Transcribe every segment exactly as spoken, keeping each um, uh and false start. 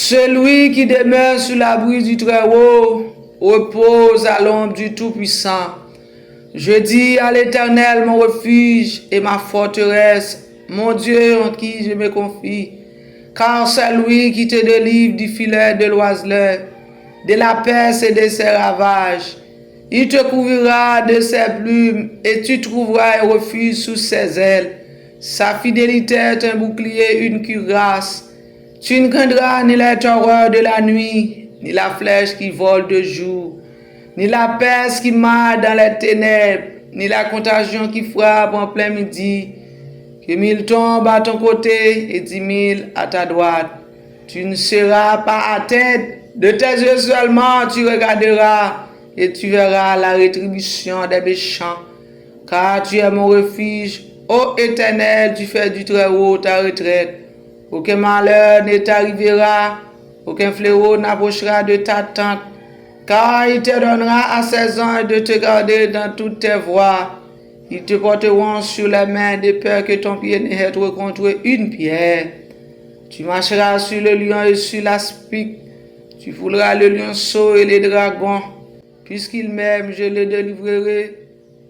Celui qui demeure sous l'abri du Très-Haut repose à l'ombre du Tout-Puissant. Je dis à l'Éternel, mon refuge et ma forteresse, mon Dieu en qui je me confie, car c'est lui qui te délivre du filet de l'oiseleur, de la peste et de ses ravages. Il te couvrira de ses plumes et tu trouveras un refuge sous ses ailes. Sa fidélité est un bouclier, une cuirasse. Tu ne craindras ni les terreurs de la nuit, ni la flèche qui vole de jour, ni la peste qui marche dans les ténèbres, ni la contagion qui frappe en plein midi. Que mille tombent à ton côté et dix mille à ta droite. Tu ne seras pas atteint. De tes yeux seulement tu regarderas et tu verras la rétribution des méchants. Car tu es mon refuge, ô Éternel, tu fais du Très-Haut ta retraite. Aucun malheur ne t'arrivera, aucun fléau n'approchera de ta tente, car il te donnera à ses anges de te garder dans toutes tes voies. Ils te porteront sur les mains de peur que ton pied ne heurte contre une pierre. Tu marcheras sur le lion et sur l'aspic, tu fouleras le lionceau et le dragon. Puisqu'il m'aime, je le délivrerai,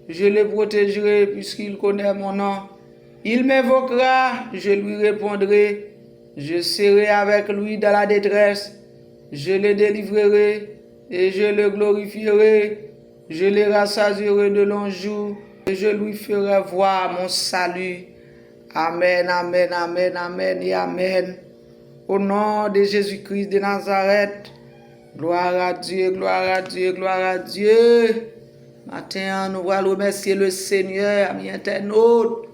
je le protégerai, puisqu'il connaît mon nom. Il m'invoquera, je lui répondrai. Je serai avec lui dans la détresse. Je le délivrerai et je le glorifierai. Je le rassasierai de longs jours et je lui ferai voir mon salut. Amen, amen, amen, amen et amen. Au nom de Jésus-Christ de Nazareth. Gloire à Dieu, gloire à Dieu, gloire à Dieu. Maten an, nou pral remèsye le Senyè, ami entènot.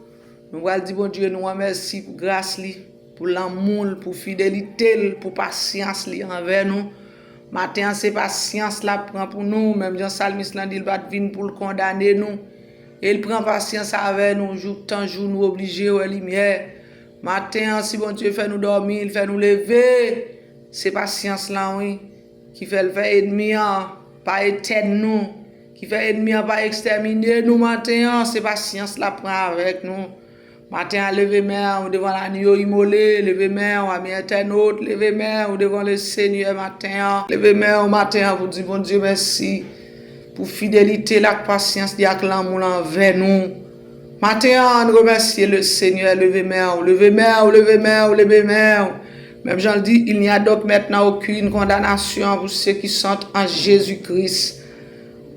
Nou pral di Bondye nou an mèsi pou gras li, pou lanmou l, pou fidelite l, pou pasyans li anvè nou. Maten an, se pasyans l ap pran pou nou, menm jan salmis lan di, l pa t vin pou l kondane nou. E l pran pasyans avè nou jouktan jou nou oblije wè limyè. Maten an, si Bondye fè nou dòmi, l fè nou leve, se pasyans lan, wi, ki fè l fè ènmi an pa etèn nou, ki fè ènmi an pa ekstèmine nou maten an, se pasyans l ap pran avèk nou. Maten an, leve men w devan lanyo imole, leve men w, ami entènot, leve men w devan le Senyè maten an. Leve men w maten an pou di Bondye mèsi pou fidelite l ak pasyans li ak lanmou l anvè nou. Maten an, ann remèsye le Senyè, leve men w, leve men w, leve men w, leve men w. Menm jan l di, il n'y a donc maintenant aucune condamnation pour ceux qui sont en Jésus-Christ.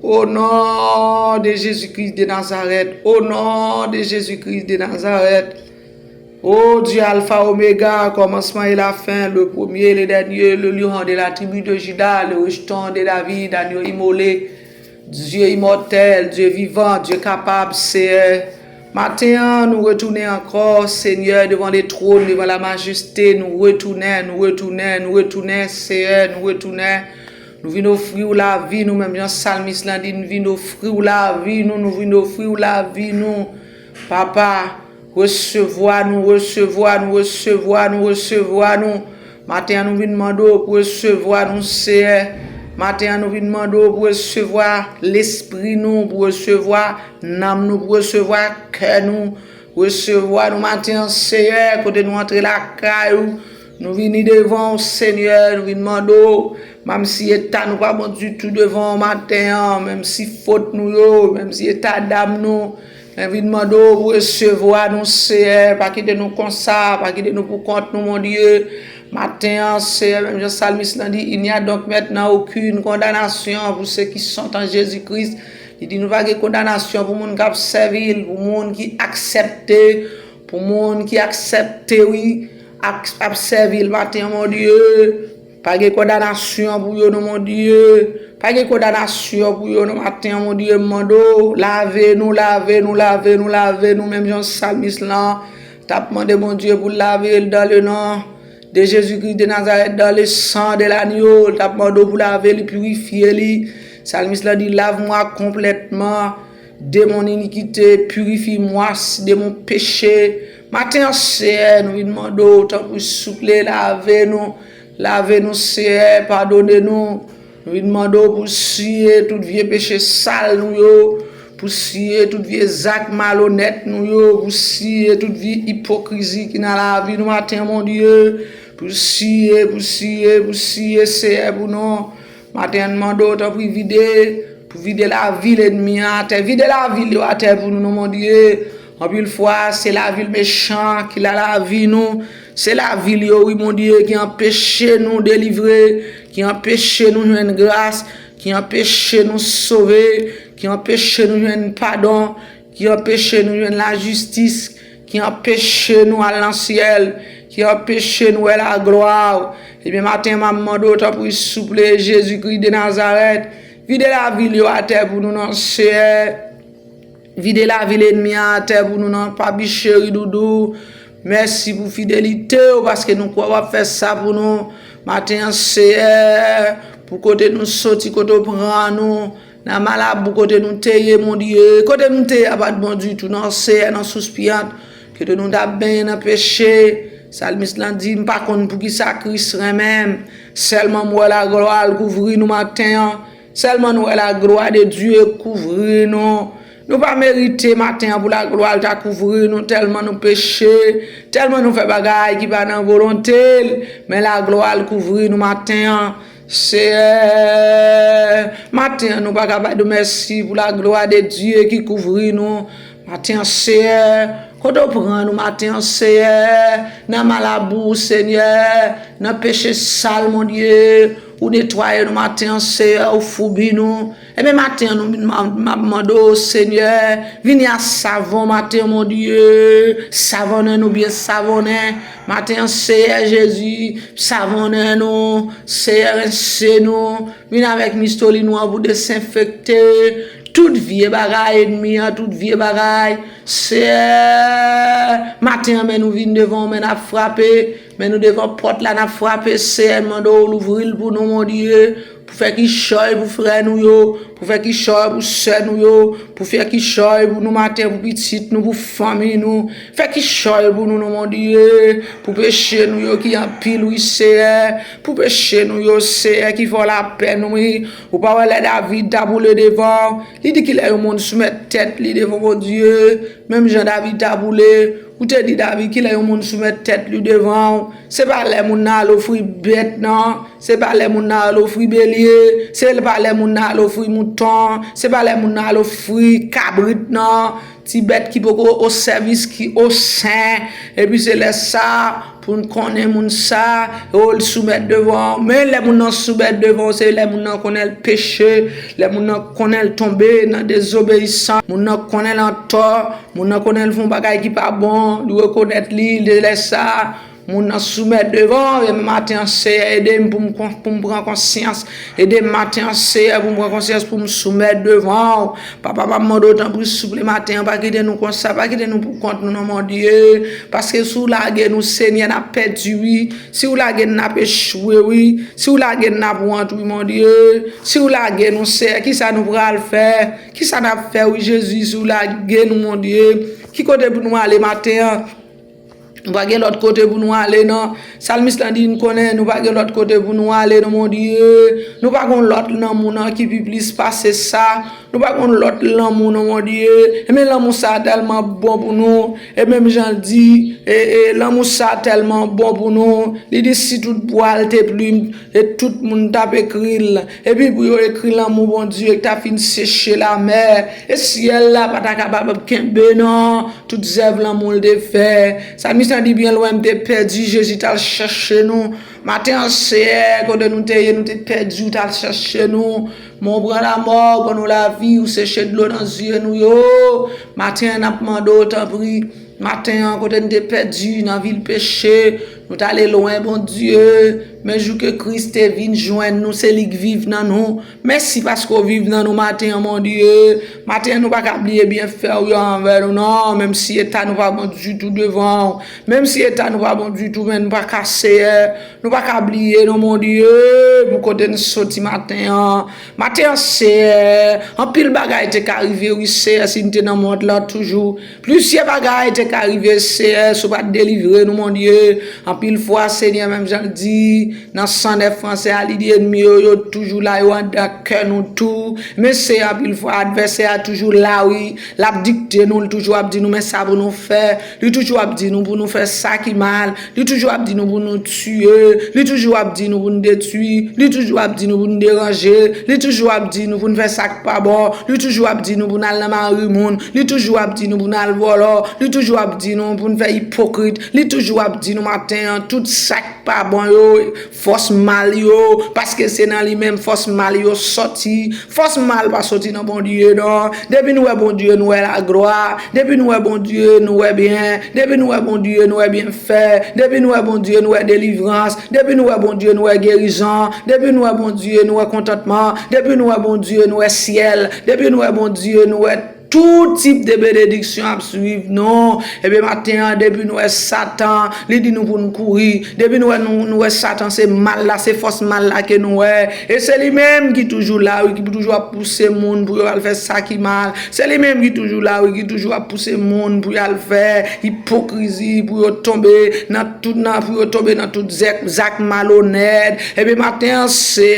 Au nom de Jésus-Christ de Nazareth, au nom de Jésus-Christ de Nazareth. Ô Dieu, Alpha, Oméga, commencement et la fin, le premier et le dernier, le lion de la tribu de Juda, le rejeton de David, agneau immolé, Dieu immortel, Dieu vivant, Dieu capable, Seyè. Maten an, nou retounen ankò, Senyè, devan le twòn, devan la majeste, nou retounen, nou retounen, nou retounen, Seyè, nou retounen. Nou vin ofri w lavi nou, menm jan salmis lan di, nou vin ofri w lavi nou, nou vin ofri w lavi nou. Papa, resevwa nou, resevwa nou, resevwa nou, resevwa nou. Maten an, nou vin mande w pou resevwa nou, Seyè. Maten an, nou vin mande w pou resevwa lespri nou, pou resevwa nanm nou, pou resevwa kè nou. Resevwa nou maten an, Seyè, kote nou antre lakay ou. Nou vini devan w, Senyè, nou vin mande w, menm si eta nou pa bon ditou devan w maten an, menm si fot nou yo, menm si eta dam nou, men vin mande w pou resevwa nou, Seyè, pa kite nou konsa, pa kite nou pou kont nou, Bondye. Maten an, Seyè, menm jan salmis lan di, il n'y a donc maintenant aucune condamnation pour ceux qui sont en Jésus-Christ. Li di nou pa gen kondanasyon pou moun k ap sèvi l, pou moun ki aksepte, pou moun ki aksepte, wi, ak, ap sèvi l maten an, Bondye. Pa gen kondanasyon pou yo, non, Bondye. Pa gen kondanasyon pou yo, non, maten an, Bondye. M mande w, lave nou, lave nou, lave nou, lave nou, menm jan salmis lan t ap mande Bondye pou l lave l dans le nom de Jésus-Christ de Nazareth, dans le sang de l'agneau. L t ap mande w pou lave li, pirifye li. Salmis lan di, lave-moi complètement de mon iniquité, purifie-moi de mon péché. Maten an, Seyè, nou vin mande w, tanpri, souple, lave nou. Lave nou, Seyè, padone nou. Nou vin mande w pou siye tout vye peche sal nou yo, pou siye tout vye zak malonèt nou yo, pou siye tout vye ipokrizi ki nan lavi nou maten an, Bondye. Pou siye, pou siye, pou siye, Seyè, pou nou. Maten an, n mande w, tanpri, vide, pou vide lavil ènmi an atè. Vide lavil yo atè pou nou, non, Bondye. Anpil fwa, se lavil mechan ki la lavi nou. Se lavil yo, wi, Bondye, ki anpeche nou delivre, ki anpeche nou jwenn gras, ki anpeche nou sove, ki anpeche nou jwenn padon, ki anpeche nou jwenn lajistis, ki anpeche nou al nan syèl, ki anpeche nou wè laglwa w. Ebyen, maten an, m ap mande w, tanpri, souple, Jezikri de Nazarèt, vide lavil yo atè pou nou, non, Seyè. Vide lavil ènmi an atè pou nou, non, Papi cheri doudou. Mèsi pou fidelite w, paske nou kwè w ap fè sa pou nou. Maten an, Seyè, pou kote nou soti, kote w pran nou, nan malabou kote nou te ye, Bondye. Kote nou te ye a pa t bon ditou, non, Seyè, nan sous piyant, kote nou t ap benyen nan peche. Salmis lan di, m pa konn poukisa Kris renmen m. Sèlman m wè laglwa l kouvri nou maten an. Sèlman nou wè laglwa de Dye kouvri nou. Nou pa merite maten an pou laglwa l ta kouvri nou, tèlman nou peche, tèlman nou fè bagay ki pa nan volonte l, men laglwa l kouvri nou maten an. Seyè, maten an, nou pa ka ba nou mèsi pou laglwa de Dye ki kouvri nou. Maten an, Seyè, kote w pran nou maten an, Seyè, nan malabou, Senyè, nan peche sal, Bondye, ou netwaye nou maten an, Seyè, ou foubi nou. Ebyen, maten an, nou, m, m ap mande w, Senyè, vini ak savon maten an, Bondye, savonnen nou byen savonnen. Maten an, Seyè Jezi, savonnen nou, Seyè, rense nou. Vin avèk mistolin ou an pou dezenfekte tout vye bagay ènmi an, tout vye bagay. Seyè, maten an, men nou vin devan w, men n ap frape. Men nou devan pòt la, n ap frape. Seyè, n mande w louvri l pou nou, Bondye. Pou fè kichòy pou frè nou yo, pou fè kichòy pou sè nou yo, pou fè kichòy pou nou maten, pou pitit nou, pou fanmi nou. Fè kichòy pou nou, non, Bondye, pou peche nou yo ki anpil, wi, Seyè. Pou peche nou yo, Seyè, ki fè w lapèn, wi. Ou pa wè lè David t ap woule devan w, li di kilè yon moun soumèt tèt li devan Bondye, menm jan David t ap woule, ou te di David kilè yon moun soumèt tèt li devan w. Se pa lè moun nan al ofri bèt nan, se pa lè moun nan al ofri belye, se pa lè moun nan al ofri mouton, se pa lè moun nan al ofri kabrit nan, ti bèt ki poko o sèvis, ki o sen, epi se lè sa pou n konnen moun sa, o l soumèt devan w. Men lè moun nan soumèt devan w, se lè moun nan konnen l peche, lè moun nan konnen l tonbe nan dezobeyisans, moun nan konnen l antò, moun nan konnen l fè yon bagay ki pa bon, li rekonèt li, se lè sa, moun nan soumèt devan w. E maten an, Seyè, ede m pou m kon-, pou m pran konsyans. Ede m maten an, Seyè, pou m pran konsyans, pou m soumèt devan w. Papa, m ap mande w, tanpri, souple, maten an, pa kite nou konsa, pa kite nou pou kont nou, non, Bondye. Paske si w lage nou, Senyè, n ap pèdi, wi. Si w lage n, n ap echwe, wi. Si w lage n, n ap wont, wi, Bondye. Si w lage nou, Seyè, kisa nou pral fè? Kisa n ap fè, wi, Jezi, si w lage nou, Bondye? Ki kote pou nou ale maten an? Nou pa gen lòt kote pou nou ale, non. Salmis lan di n konnen nou pa gen lòt kote pou nou ale, non, Bondye. Nou pa gen lòt lanmou, non, ki pi plis pase sa. Nou pa gen lòt lanmou, non, Bondye. Ebyen, lanmou sa a tèlman bon pou nou. E menm jan l di, e, e, lanmou sa a tèlman bon pou nou. Li di, si tout bwa l te plim, e tout moun t ap ekri l. Epi pou yo ekri lanmou Bondye ki ta fin seche lamè. E syèl la pa ta kapab ap kenbe, non. Tout zèv lanmou l te fè. Salmis lan di, byen lwen m te pèdi, Jezi t al chèche nou. Maten an, Seyè, kote nou te ye, nou te pèdi, ou t al chèche nou. Men w pran lamò, w ban nou lavi, ou seche dlo nan zye nou yo. Maten an, n ap mande w, tanpri. Maten an, kote n te pèdi nan vil peche, nou t ale lwen, Bondye. Men jou ke Kris te vin jwenn nou, se li k viv nan nou. Mèsi paske w viv nan nou maten an, Bondye. Maten an, nou pa ka bliye byenfè w yo anvè nou, non. Menm si eta nou pa bon ditou devan w, menm si eta nou pa bon ditou, men nou pa ka, Seyè, nou pa ka bliye, non, Bondye. pou kote n soti maten an. Maten an, Seyè, anpil bagay te ka rive, wi, Seyè, si n te nan mond lan toujou. Plizyè bagay te ka rive, Seyè, si w pa t delivre nou, Bondye. Anpil fwa, Senyè, menm jan l di nan san nèf fransè a, li di ènmi yo, yo toujou la, yo anndan kè nou tou. Men, Seyè, anpil fwa, advèsè a toujou la, wi. L ap dikte nou, li toujou ap di nou, men sa pou nou fè. Li toujou ap di nou pou nou fè sa ki mal. Li toujou ap di nou pou nou tiye. Li toujou ap di nou pou nou detwi. Li toujou ap di nou pou nou deranje. Li toujou ap di nou pou nou fè sa k pa bon. Li toujou ap di nou pou n al nan mari moun. Li toujou ap di nou pou n al vòlò. Li toujou ap di nou pou n fè ipokrit. Li toujou ap di nou maten an tout sa k pa bon yo, fòs mal yo, paske se nan li menm fòs mal yo sòti. Fòs mal pa soti nan Bondye, non. Depi nou wè Bondye, nou wè laglwa. Depi nou wè Bondye, nou wè byen. Depi nou wè Bondye, nou wè byen fè. Depi nou wè Bondye, nou wè delivrans. Depi nou wè Bondye, nou wè gerizon. Depi nou wè Bondye, nou wè kontantman. Depi nou wè Bondye, nou wè syèl. Depi nou wè Bondye, nou wè tout tip de benediksyon ap swiv nou. Ebyen, maten an, depi nou wè Satan, li di nou pou n kouri. Depi nou wè, nou, nou wè Satan, se mal la, se fòs mal la ke nou wè. E se li menm ki toujou la, wi, ki toujou ap pouse moun pou yo al fè sa ki mal. Se li menm ki toujou la, wi, ki toujou ap pouse moun pou yo al fè ipokrizi, pou yo tonbe nan tout, nan, pou yo tonbe nan tout zèk, zak malonèt. Ebyen, maten an, se,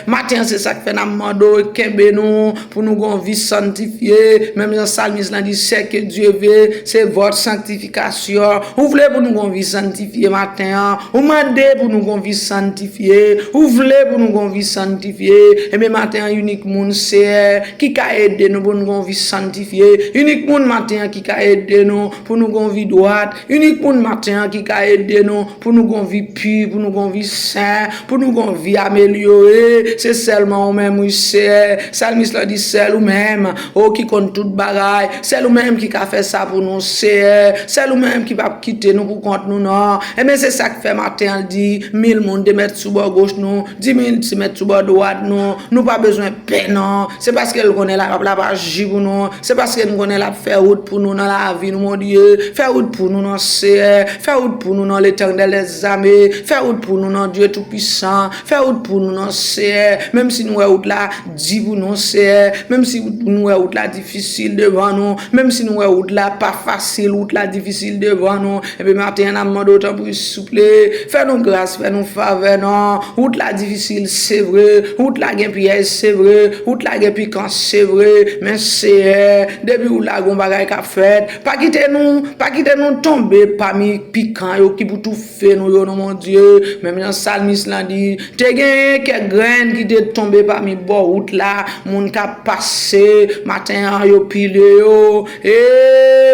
maten an, se sa k fè n ap mande w kenbe nou, pou nou gon vi santifye. Menm jan salmis lan di, ce que Dieu veut, c'est votre sanctification. Ou vle pou nou gon vi santifye maten an. Ou mande pou nou gon vi santifye. Ou vle pou nou gon vi santifye. Ebyen, maten an, inik moun, Seyè, ki ka ede nou pou nou gon vi santifye. Inik moun, maten an, ki ka ede nou pou nou gon vi dwat. Inik moun, maten an, ki ka ede nou pou nou gon vi pi, pou nou gon vi sen, pou nou gon vi amelyore. Se sèlman ou menm, wi, Seyè. Salmis lan di, sèl ou menm, o, ki konn tout bagay. Sèl ou menm ki ka fè sa pou nou, Seyè. Sèl ou menm ki p ap kite nou pou kont nou, non. Ebyen, se sa k fè maten an, l di, mil moun te mèt sou bò goch nou, dis mil te mèt sou bò dwat nou. Nou pa bezwen pè, non. Se paske l konnen l ap, l ap aji pou nou. Se paske n konnen l ap fè wout pou nou nan lavi nou, Bondye. Fè wout pou nou, non, Seyè. Fè wout pou nou, non, Letènèl dèzame. Fè wout pou nou, non, Dye Toupisan. Fè wout pou nou, non, Seyè. Menm si nou wè wout la di pou nou, Seyè. Menm si nou wè wout la difisil devan nou. Menm si nou wè wout la pa fasil, wout la difisil devan nou. Ebyen, maten an, n ap mande w, tanpri, souple, fè nou gras, fè nou favè, non. Wout la difisil, se vre. Wout la gen pyèj, se vre. Wout la gen pikan, se vre. Men, Seyè, depi w la, gon bagay k ap fèt. Pa kite nou, pa kite nou tonbe pami pikan yo ki pou toufe nou yo, non, Bondye. Menm jan salmis lan di, te gen kèk grenn ki te tonbe pami bò wout la, moun k ap pase, maten an, yo pile yo, e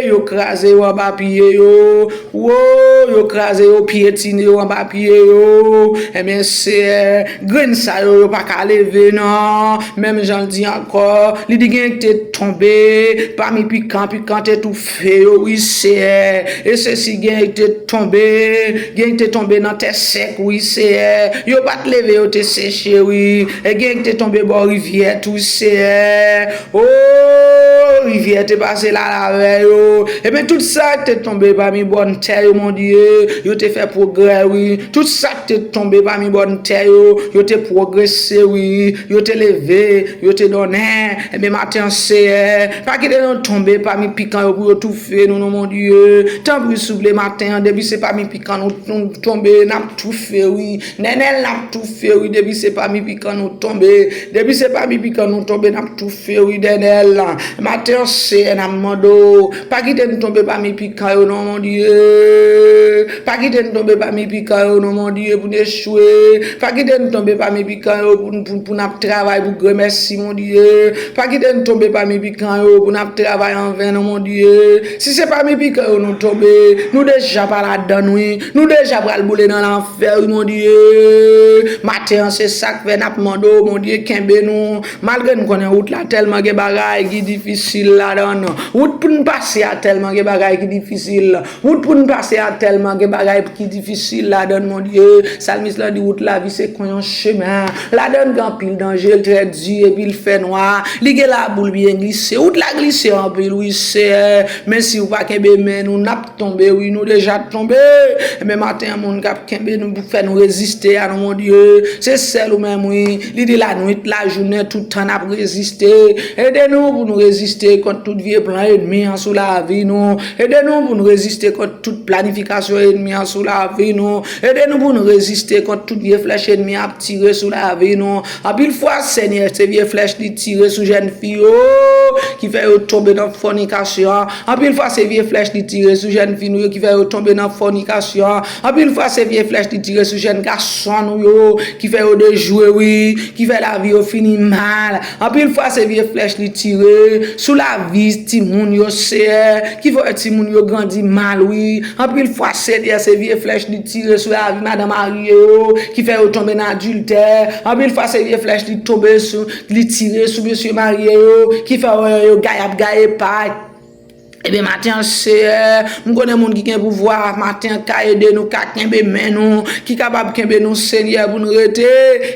yo kraze yo anba pye yo. Wo, yo kraze yo, pyetine yo anba pye yo. Ebyen, Seyè, grenn sa yo, yo pa ka leve, non. Menm jan l di ankò, li di gen ki te tonbe pami pikan, pikan te toufe yo, wi, Seyè. E sesi gen ki te tonbe, gen ki te tonbe nan tè sèk, wi, Seyè. Yo pa t leve, yo te seche, wi. E gen ki te tonbe bò rivyè tou, Seyè. O, rivyè te pase la avè yo. Ebyen, tout sa k te tonbe pami bòn tè yo, Bondye, yo te fè pwogrè, wi. Tout sa k te tonbe pami bòn tè yo, yo te pwogrese, wi. Yo te leve, yo te donnen. Ebyen, maten an, Seyè, pa kite nou tonbe pami pikan yo pou yo toufe nou, non, Bondye. Tanpri, souple, maten an, depi se pami pikan nou, nou tonbe, n ap toufe, wi. Nènèl, n ap toufe, wi, depi se pami pikan nou tonbe. Depi se pami pikan nou tonbe, n ap toufe, wi, Nènèl. Maten an, Seyè, n ap mande w, pa kite n tonbe pami pikan yo, non, Bondye. Pa kite n tonbe pami pikan yo, non, Bondye, pou n echwe. Pa kite n tonbe pami pikan yo pou, pou, pou n ap travay pou gremèsi, Bondye. Pa kite n tonbe pami pikan yo pou n ap travay anven, non, Bondye. Si se pami pikan yo nou tonbe, nou deja pa ladan, wi. Nou deja pral boule nan lanfè, wi, Bondye. Maten an, se sa k fè n ap mande w, Bondye, kenbe nou. Malgre n konnen wout la tèlman gen bagay ki difisil. difisil ladan l. Wout pou n pase a tèlman gen bagay ki difisil. Wout pou n pase a tèlman gen bagay ki difisil ladan l, Bondye. Salmis lan di wout lavi se kon yon chemen. Ladan l gen anpil danje, l trè di, epi l fè nwa. Li gen labou, l byen glise. Wout la glise anpil, wi, Seyè. Men si w pa kenbe men nou, n ap tonbe, wi, nou deja tonbe. Men maten an, moun k ap kenbe nou pou fè nou reziste a nou, Bondye. Se sèl ou menm, wi. Li di lanwit, lajounen, tout tan n ap reziste. Ede nou pou nou reziste kont tout vye plan ènmi an sou lavi nou. Ede nou pou nou reziste kont tout planifikasyon ènmi an sou lavi nou. Ede nou pou nou reziste kont tout vye flèch ènmi an ap tire sou lavi nou. Anpil fwa, Senyè, se vye flèch li tire sou jèn fi yo ki fè yo tonbe nan fònikasyon. Anpil fwa, se vye flèch li tire sou jèn fi nou yo ki fè yo tonbe nan fònikasyon. Anpil fwa, se vye flèch li tire sou jèn gason nou yo ki fè yo dejwe, wi, ki fè lavi yo fini mal. Anpil fwa, se vye flèch li tire sou lavi timoun yo, Seyè, ki fè timoun yo grandi mal, wi. Anpil fwa, Senyè, se vye flèch li tire sou lavi madan marye yo, ki fè yo tonbe nan adiltè. Anpil fwa, se vye flèch li tonbe sou, li tire sou mesye marye yo, ki fè yo, yo gaye ap gaye pay. Ebyen, maten an, Seyè, m konnen moun ki gen pouvwa, maten an, ka ede nou, ka kenbe men nou, ki kapab kenbe nou, Senyè, pou n rete,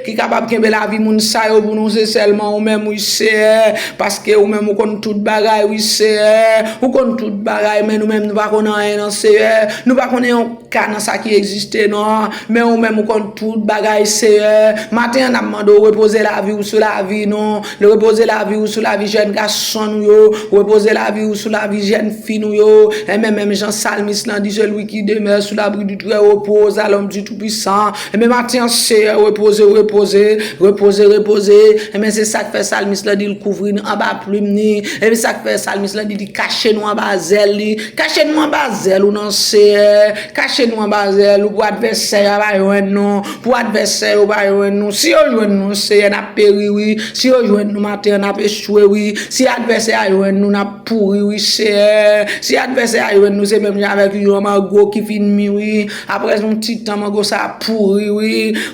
ki kapab kenbe lavi moun sa yo pou nou, se sèlman ou menm, wi, Seyè, paske ou menm ou konn tout bagay, wi, Seyè, ou konn tout bagay, men nou menm nou pa konn anyen, non, Seyè, nou pa konnen yon ka nan sa ki egziste, non. Men ou menm ou konn tout bagay, Seyè. Maten an, n ap mande w repoze lavi w sou lavi nou. Repoze lavi w sou lavi jèn gason nou yo. Repoze lavi w sou lavi jèn fi nou yo. Enben, menm jan salmis lan di, celui qui demeure sous l'abri du Très-Haut repose à l'ombre du Tout-Puissant. Enben, maten an, Seyè, repoze, repoze, repoze, repoze. Enben, se sa k fè salmis lan di l kouvri n anba plim ni. Enben, sa k fè salmis lan di li kache nou anba zèl li. Kache nou anba zèl ou, non, Seyè. Kache nou anba zèl ou pou advèsè a pa jwenn nou, pou advèsè yo pa jwenn nou. Si yo jwenn nou, Seyè, n ap peri, wi. Si yo jwenn nou maten an, n ap echwe, wi. Si advèsè a jwenn nou, n ap pouri, wi, Seyè. Si advèsè a jwenn nou, se menm jan avèk yon mango ki fin mi, wi. Apre yon ti tan, mango sa a pouri, wi.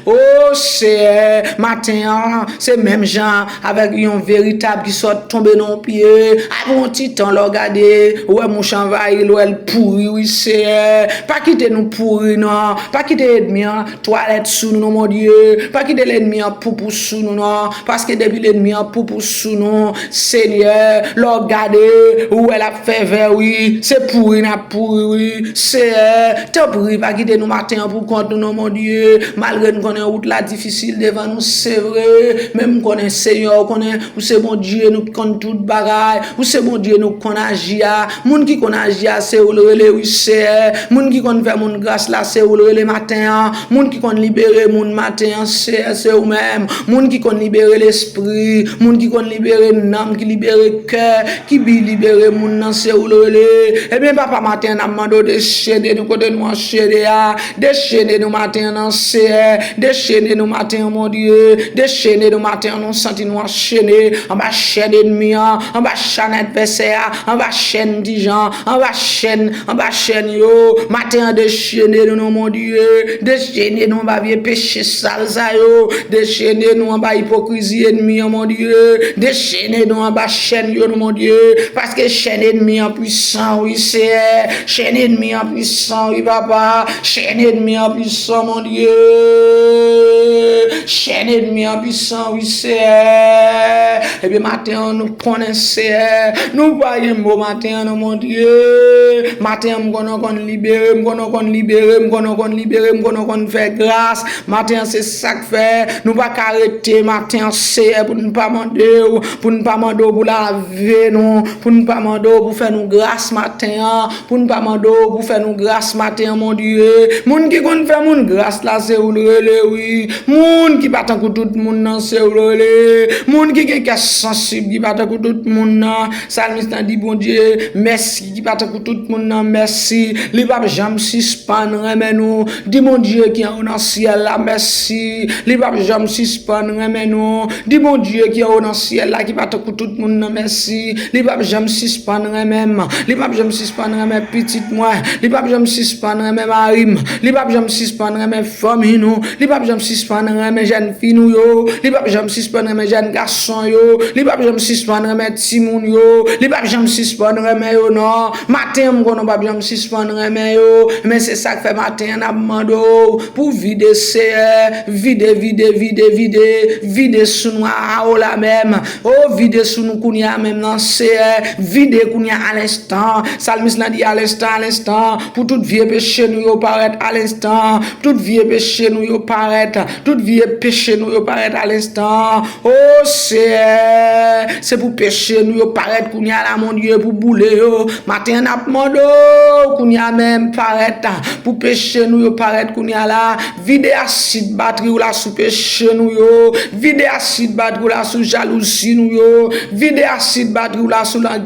O, Seyè, maten an, se menm jan avèk yon veritab ki sot tonbe nan yon pye. Apre yon ti tan, lè w gade, ou wè mouch anvayi l, ou wè l pouri, wi, Seyè. Pa kite nou pouri, non. Pa kite ènmi an twalèt sou nou, non, Bondye. Pa kite lènmi an poupou sou nou, non. Paske depi lènmi an poupou sou nou, Senyè, lè w gade, ou wè l ap fè vè, wi. Se pouri n ap pouri, wi. Seyè, tanpri, pa kite nou maten an pou kont nou, non, Bondye. Malgre n konnen wout la difisil devan nou, se vre. Men m konnen, Senyè, ou konnen, ou se Bondye, nou konn tout bagay. Ou se Bondye, nou konn aji a. Moun ki konn aji a, se ou l rele, wi, Seyè. Moun ki konn fè moun gras la, se ou l rele maten an. Moun ki konn libere moun maten an, Seyè, se ou menm. Moun ki konn libere lespri, moun ki konn libere nanm, ki libere kè, ki bi libere moun nan, se ou l rele. Ebyen, papa, maten an, n ap mande w dechene nou kote nou anchene a. Dechene nou maten an, Seyè. Dechene nou maten an, Bondye. Dechene nou maten an, nou santi nou anchene anba chèn ènmi an, anba chèn advèsè a, anba chèn dijan, anba chèn, anba chèn yo. Maten an, dechene nou, non, Bondye. Dechene nou anba vye peche sal sa yo. Dechene nou anba ipokrizi ènmi an, Bondye. Dechene nou anba chèn yo, non, Bondye. Paske chèn ènmi an pwisan, wi, Seyè. Chèn ènmi an pwisan, wi, papa. Chèn ènmi an pwisan, Bondye. Chèn ènmi an pwisan, wi, Seyè. Ebyen, maten an, nou konnen, Seyè. Nou pa gen mo maten an, non, Bondye. Maten an, m konnen w konn libere, m konnen w konn libere, m konnen w konn libere, m konnen w konn fè gras. Maten an, se sa k fè nou pa ka rete maten an, Seyè, pou n pa mande w, pou n pa mande w pou lave nou, pou n pa mande w pou fè nou gras maten an, pou n pa mande w pou fè nou gras maten an, Bondye. Moun ki konn fè moun gras la, se ou l rele, wi. Moun ki pa tankou tout moun nan, se ou l rele. Moun ki gen kè sansib, ki pa tankou tout moun nan. Salmis lan di Bondye mèsi, ki pa tankou tout moun nan, mèsi. Li p ap janm sispann renmen nou. Di Bondye ki anwo nan syèl la mèsi. Li p ap janm sispann renmen nou. Di Bondye ki anwo nan syèl la, ki pa tankou tout moun nan, mèsi. Li p ap janm sispann renmen menm. Li p ap janm sispann renmen pitit mwen. Li p ap janm sispann renmen mari m. Li p ap janm sispann renmen fanmi nou. Li p ap janm sispann renmen jèn fi nou yo. Li p ap janm sispann renmen jèn gason yo. Li p ap janm sispann renmen timoun yo. Li p ap janm sispann renmen yo non. Maten an, m konnen w p ap janm sispann renmen yo. Men se sa k fè maten an n ap mande w pou vide, Seyè. Vide, vide, vide, vide. Vide sou nou a, a, o la menm. O, vide sou nou kounye a menm nan, Seyè. Vide kounye a, alenstan. Salmis lan di, alenstan, alenstan. Pou tout vye peche nou yo parèt, alenstan. Tout vye peche nou yo parèt. Tout vye peche nou yo parèt, alenstan. O, Seyè, se pou peche nou yo parèt kounye a la, Bondye, pou boule yo. Maten an, n ap mande w kounye a menm, parèt. Pou peche nou yo parèt kounye a la. Vide asid batri w la sou peche nou yo. Vide asid batri w la sou jalouzi nou yo. Vide asid batri w la sou la,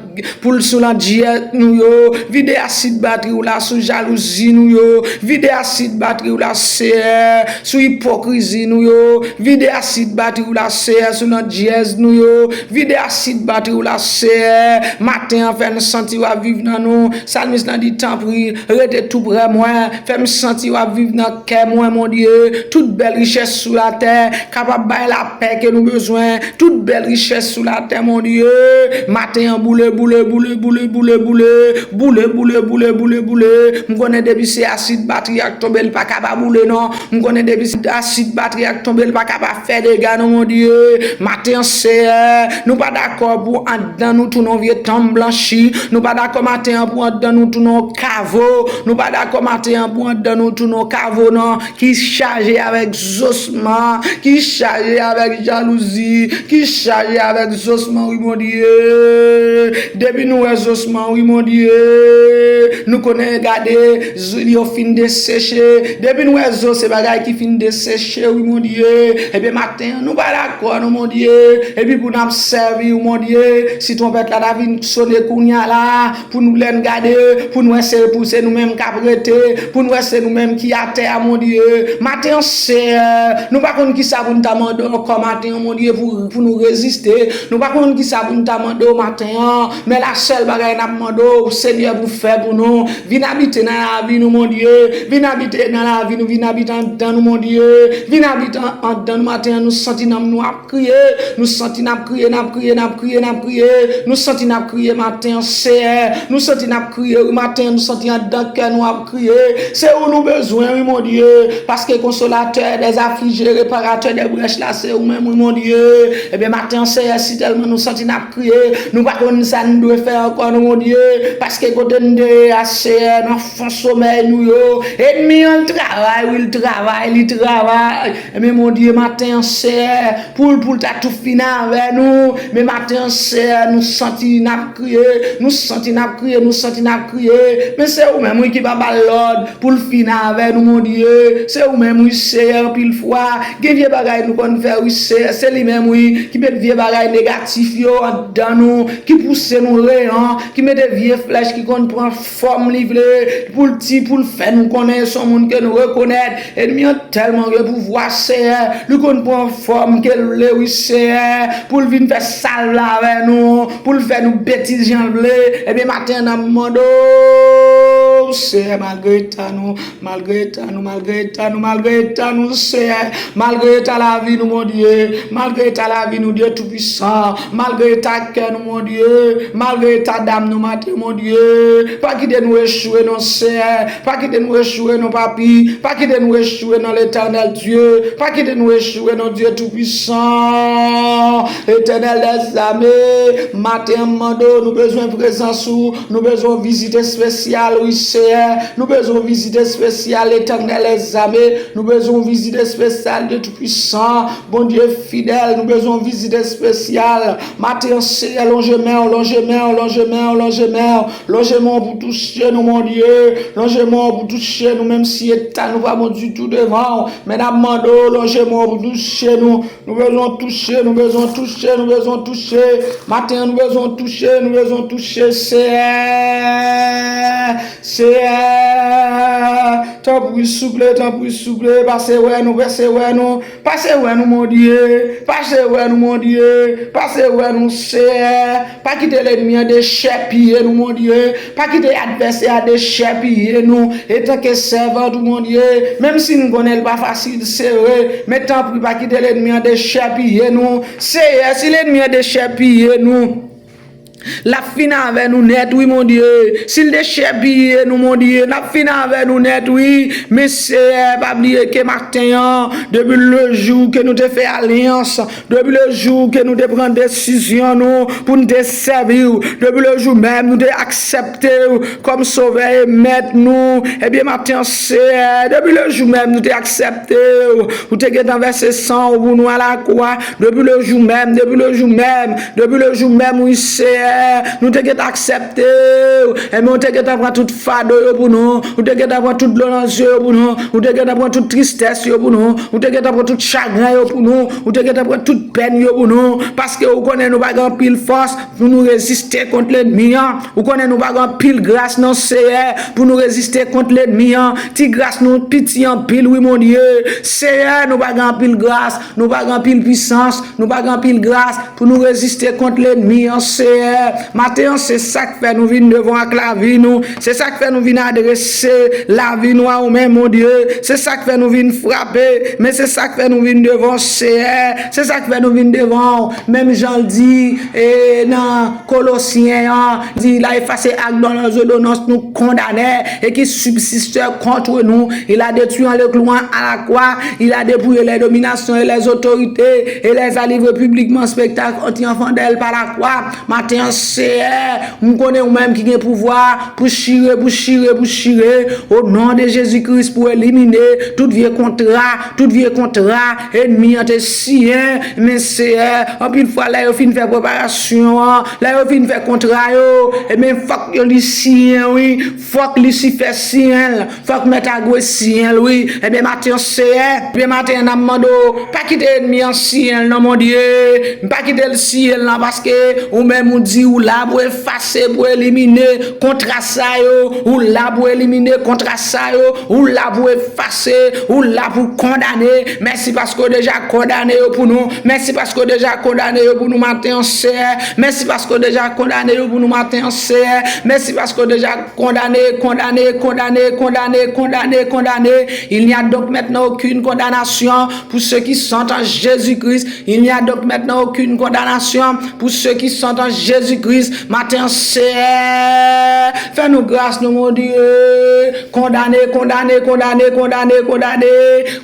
pou l sou landiyèt nou yo. Vide asid batri w la sou jalouzi nou yo. Vide asid batri w la, Seyè, sou ipokrizi nou yo. Vide asid batri w la, Seyè, sou landiyèz nou yo. Vide asid batri w la, Seyè. Maten an, fè n santi w ap viv nan nou. Salmis lan di, tanpri, rete tou prè mwen. Fè m santi w ap viv nan kè mwen, Bondye. Tout bèl richès sou latè kapab bay lapè ke nou bezwen. Tout bèl richès sou latè, Bondye. Maten an, boule, boule, boule, boule, boule, boule. Boule, boule, boule, boule, boule. M konnen depi se asid batri a k tonbe, l pa ka pa boule, non. M konnen depi se asid batri a k tonbe, l pa ka pa fè dega, non, Bondye. Maten an, Seyè, nou pa dakò pou anndan nou tounen yon vye tanm blanchi. Nou pa dakò maten an pou anndan nou tounen yon kavo. Nou pa dakò maten an pou anndan nou tounen yon kavo, non, ki chaje avèk zosman, ki chaje avèk jalouzi, ki chaje avèk zosman, wi, Bondye. Depi nou wè zosman, wi, Bondye, nou konnen, gade, zo yo fin deseche. Depi nou wè zo, se bagay ki fin deseche, wi, Bondye. Ebyen, maten an, nou pa dakò, non, Bondye. Epi pou n ap sèvi w, Bondye, si twonpèt la ta vin sone kounye a la, pou nou lè n gade, pou n wè se pou se nou menm k ap rete, pou n wè se nou menm ki atè a, Bondye. Maten an, Seyè, nou pa konn kisa pou n ta mande w ankò maten an, Bondye, pou, pou nou reziste. Nou pa konn kisa pou n ta mande w maten an, men la sèl bagay n ap mande w, Senyè, pou fè pou nou. Vin abite nan lavi nou, Bondye. Vin abite nan lavi nou, vin abite anndan nou, Bondye. Vin abite an-, anndan nou maten an, nou santi nanm nou ap kriye. Nou santi n ap kriye, n ap kriye, n ap kriye, n ap kriye. Nou santi n ap kriye maten an, Seyè. Nou santi n ap kriye, wi, maten an, nou santi anndan kè nou ap kriye. Se ou nou bezwen, wi, Bondye. Paske konsolatè dèzaflije, reparatè dè brèch la, se ou menm, wi, Bondye. Ebyen, maten an, Seyè, si tèlman nou santi n ap kriye, nou pa konn sa n dwe fè ankò, non, Bondye. Paske kote n te ye a, Seyè, nan fon somèy nou yo, ènmi an, l travay, wi, l travay, li travay. Ebyen, Bondye, maten an, Seyè, pou l, pou l ta tou fini avè nou. Men maten an, Seyè, nou santi n ap kriye, nou santi n ap kriye, nou santi n ap kriye. Men se ou menm, wi, ki pa ba l lòd pou l fini avè nou, Bondye. Se ou menm, wi, Seyè, anpil fwa. Gen vye bagay nou konn fè, wi, Seyè. Se li menm, wi, ki met vye bagay negatif yo anndan nou, ki pouse nou reyan, ki mete vye flèch ki konn pran fòm li vle, pou l ti, pou l fè nou konnen se yon moun ke nou rekonèt. Ènmi an tèlman gen pouvwa, Seyè. Li konn pran fòm ke l vle, wi, Seyè, pou l vin fè sa l vle avè nou, pou l fè nou betiz jan l vle. Ebyen, maten an, n ap mande w, Seyè, malgre eta nou, malgre eta nou, malgre eta nou, malgre eta nou, Seyè, malgre eta lavi nou, Bondye, malgre eta lavi nou, Dye Toupisan, malgre eta kè nou, Bondye, malgre eta dam nou maten, Bondye, pa kite nou echwe, non, Seyè. Pa kite nou echwe, non, Papi. Pa kite nou echwe, non, Letènèl Dye. Pa kite nou echwe, non, Dye Toupisan, Letènèl dèzame. Maten an, m mande w, nou bezwen prezans ou. Nou bezwen yon vizit espesyal, wi, Seyè. Nou bezwen yon vizit espesyal, Letènèl dèzame. Nou bezwen yon vizit espesyal, Dye Toupisan. Bondye fidèl, nou bezwen yon vizit espesyal. Maten an, Seyè, lonje men w, lonje men w, lonje men w, lonje men w. Lonje men w pou touche nou, Bondye. Lonje men w pou touche nou, menm si eta nou pa bon ditou devan w. Men n ap mande w, lonje men w pou touche nou. Nou bezwen w touche, nou bezwen w touche, nou bezwen w touche. Maten an, nou bezwen w touche, nou bezwen w touche, Seyè. Seyè, tanpri souple, tanpri souple, pase wè nou, pase wè nou, pase wè nou, Bondye, pase wè nou, Bondye, pase wè nou, Seyè. Pa kite lènmi an dechèpiye nou, Bondye. Pa kite advèsè a dechèpiye nou. Etanke sèvant ou, Bondye, menm si n konnen l pa fasil, se vre, men tanpri pa kite lènmi an dechèpiye nou. Seyè, si lènmi an dechèpiye nou, l ap fin avè nou nèt, wi, Bondye. Si l dechèpiye nou, Bondye, n ap fin avè nou nèt, wi. Men, Seyè, pa bliye ke maten an, depi le jou ke nou te fè alyans, depi le jou ke nou te pran desizyon nou pou n te sèvi w, depi le jou menm nou te aksepte w kòm Sovè e Mèt nou, ebyen, maten an, Seyè, depi le jou menm nou te aksepte w, ou te gentan vèse san w pou nou alakwa, depi le jou menm, depi le jou menm, depi le jou menm, wi, Seyè, nou te gentan aksepte w. Ebyen, ou te gentan pran tout fado yo pou nou, ou te gentan pran tout dlo nan zye yo pou nou, ou te gentan pran tout tristès yo pou nou, ou te gentan pran tout chagren yo pou nou, ou te gentan pran tout pèn yo pou nou, paske ou konnen nou pa gen anpil fòs pou nou reziste kont lènmi an. Ou konnen nou pa gen anpil gras, non, Seyè, pou nou reziste kont lènmi an. Ti gras nou piti anpil, wi, Bondye. Seyè, nou pa gen anpil gras, nou pa gen anpil pisans, nou pa gen anpil gras pou nou reziste kont lènmi an, Seyè. Maten an, se sa k fè nou vin devan w ak lavi nou. Se sa k fè nou vin adrese lavi nou a ou menm, Bondye. Se sa k fè nou vin frape. Men se sa k fè nou vin devan w, Seyè. Se sa k fè nou vin devan w. Menm jan l di, e, nan Kolosyen an, di, il a effacé acte de nos ordonnances nous condamnait et qui subsistait contre nous. Il a détruit en le clouant à la croix. Il a dépouillé les dominations et les autorités et les a livrés publiquement en spectacle aux triomphants d'elles par la croix. Maten an, Seyè, m konnen ou menm ki gen pouvwa pou chire, pou chire, pou chire, o non de Jezi Kris, pou elimine tout vye kontra, tout vye kontra ènmi an te siyen. Men, Seyè, anpil fwa, lè yo fin fè preparasyon an, lè yo fin fè kontra yo, ebyen, fòk yo li siyen, wi. Fòk Lisifè siyen l. Fòk Mèt Agwe siyen l, wi. Ebyen, maten an, Seyè, ebyen, maten an, n ap mande w, pa kite ènmi an siyen l, non, Bondye. Pa kite l siyen l, non, paske ou menm ou di ou la pou efase, pou elimine kontra sa yo. Ou la pou elimine kontra sa yo. Ou la pou efase. Ou la pou kondane. Mèsi paske w deja kondane yo pou nou. Mèsi paske w deja kondane yo pou nou maten an, Seyè. Mèsi paske w deja kondane yo pou nou maten an, Seyè. Mèsi paske w deja condamné, condamné, condamné, condamné, condamné, condamné. Il n'y a donc maintenant aucune condamnation pour ceux qui sont en Jésus-Christ. Il n'y a donc maintenant aucune condamnation pour ceux qui sont en Jésus-Christ. Maten an, Seyè, fè nou gras, non, Bondye. Kondane, kondane, kondane, kondane, kondane.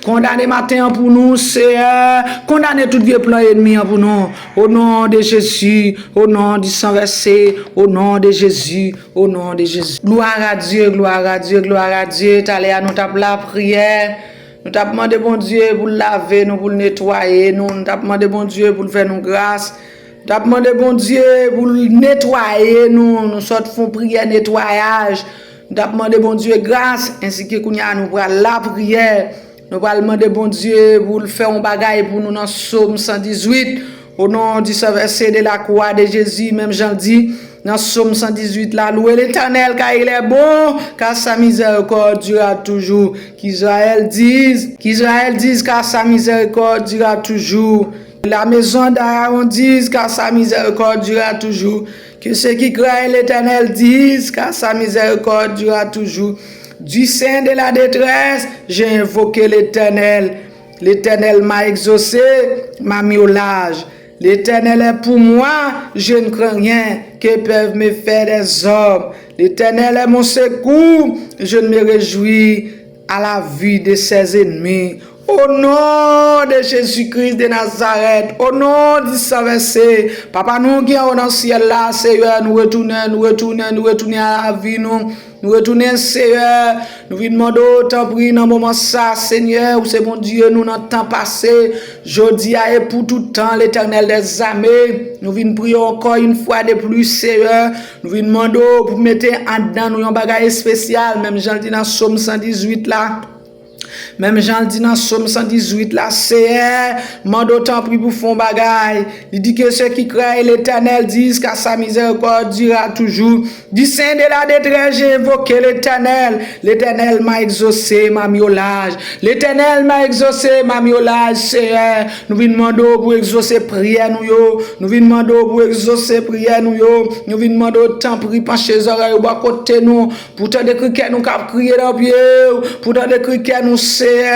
Kondane maten an pou nou, Seyè. Kondane tout vye plan ènmi an pou nou. O non de Jezi, o non di san vèse, o non de Jezi, o non de Jezi. Glwa a Dye, glwa a Dye, glwa a Dye. Talè a nou t ap lapriyè. Nou t ap mande Bondye pou l lave nou, pou l netwaye nou. Nou t ap mande Bondye pou l fè nou gras. Nou t ap mande Bondye pou l netwaye nou. Nou sot fè yon priyè netwayaj. Nou t ap mande Bondye gras, ensi ke kounye a nou pral lapriyè. Nou pral mande Bondye pou l fè yon bagay pou nou nan Sòm san dizuit. Au nom du Saint-Verset de la croix de Jésus, menm jan l di nan Sòm san dizuit la, louez l'Éternel car il est bon, car sa miséricorde durera toujours. Qu'Israël dise, qu'Israël dise, car sa miséricorde durera toujours. La maison d'Aaron dise, car sa miséricorde durera toujours. Que ceux qui craignent l'Éternel disent, car sa miséricorde durera toujours. Du sein de la détresse, j'ai invoqué l'Éternel. L'Éternel m'a exaucé, m'a mis au large. L'Éternel est pour moi, je ne crains rien. Que peuvent me faire des hommes? L'Éternel est mon secours, je ne me réjouis à la vue de ses ennemis. O non de Jezi Kris de Nazarèt, o non di san vèse, Papa nou ki anwo nan syèl la, Seyè, nou retounen, nou retounen, nou retounen a lavi nou. Nou retounen, Seyè. Nou vin mande w, tanpri, nan moman sa, Senyè, ou se Bondye nou nan tan pase, jodi a e pou tout tan, Letènèl dèzame. Nou vin priye w ankò yon fwa de plis, Seyè. Nou vin mande w pou mete anndan nou yon bagay espesyal, menm jan l di nan Sòm san dizuit la. Menm jan l di nan Sòm san dizuit la, Seyè, mande w tanpri pou fè yon bagay. Li di, que ceux qui craignent l'Éternel disent qu'à sa miséricorde durera toujours. Du sein de la détresse, j'ai invoqué l'Éternel. L'Éternel m'a exaucé, m'a mis au large. L'Éternel m'a exaucé, m'a mis au large. Seyè, nou vin mande w pou egzose priyè nou yo. Nou vin mande w pou egzose priyè nou yo. Nou vin mande w tanpri panche zòrèy ou bò kote nou. Pou tande kri kè nou k ap kriye nan pye w, pou tande kri kè nou, Seyè.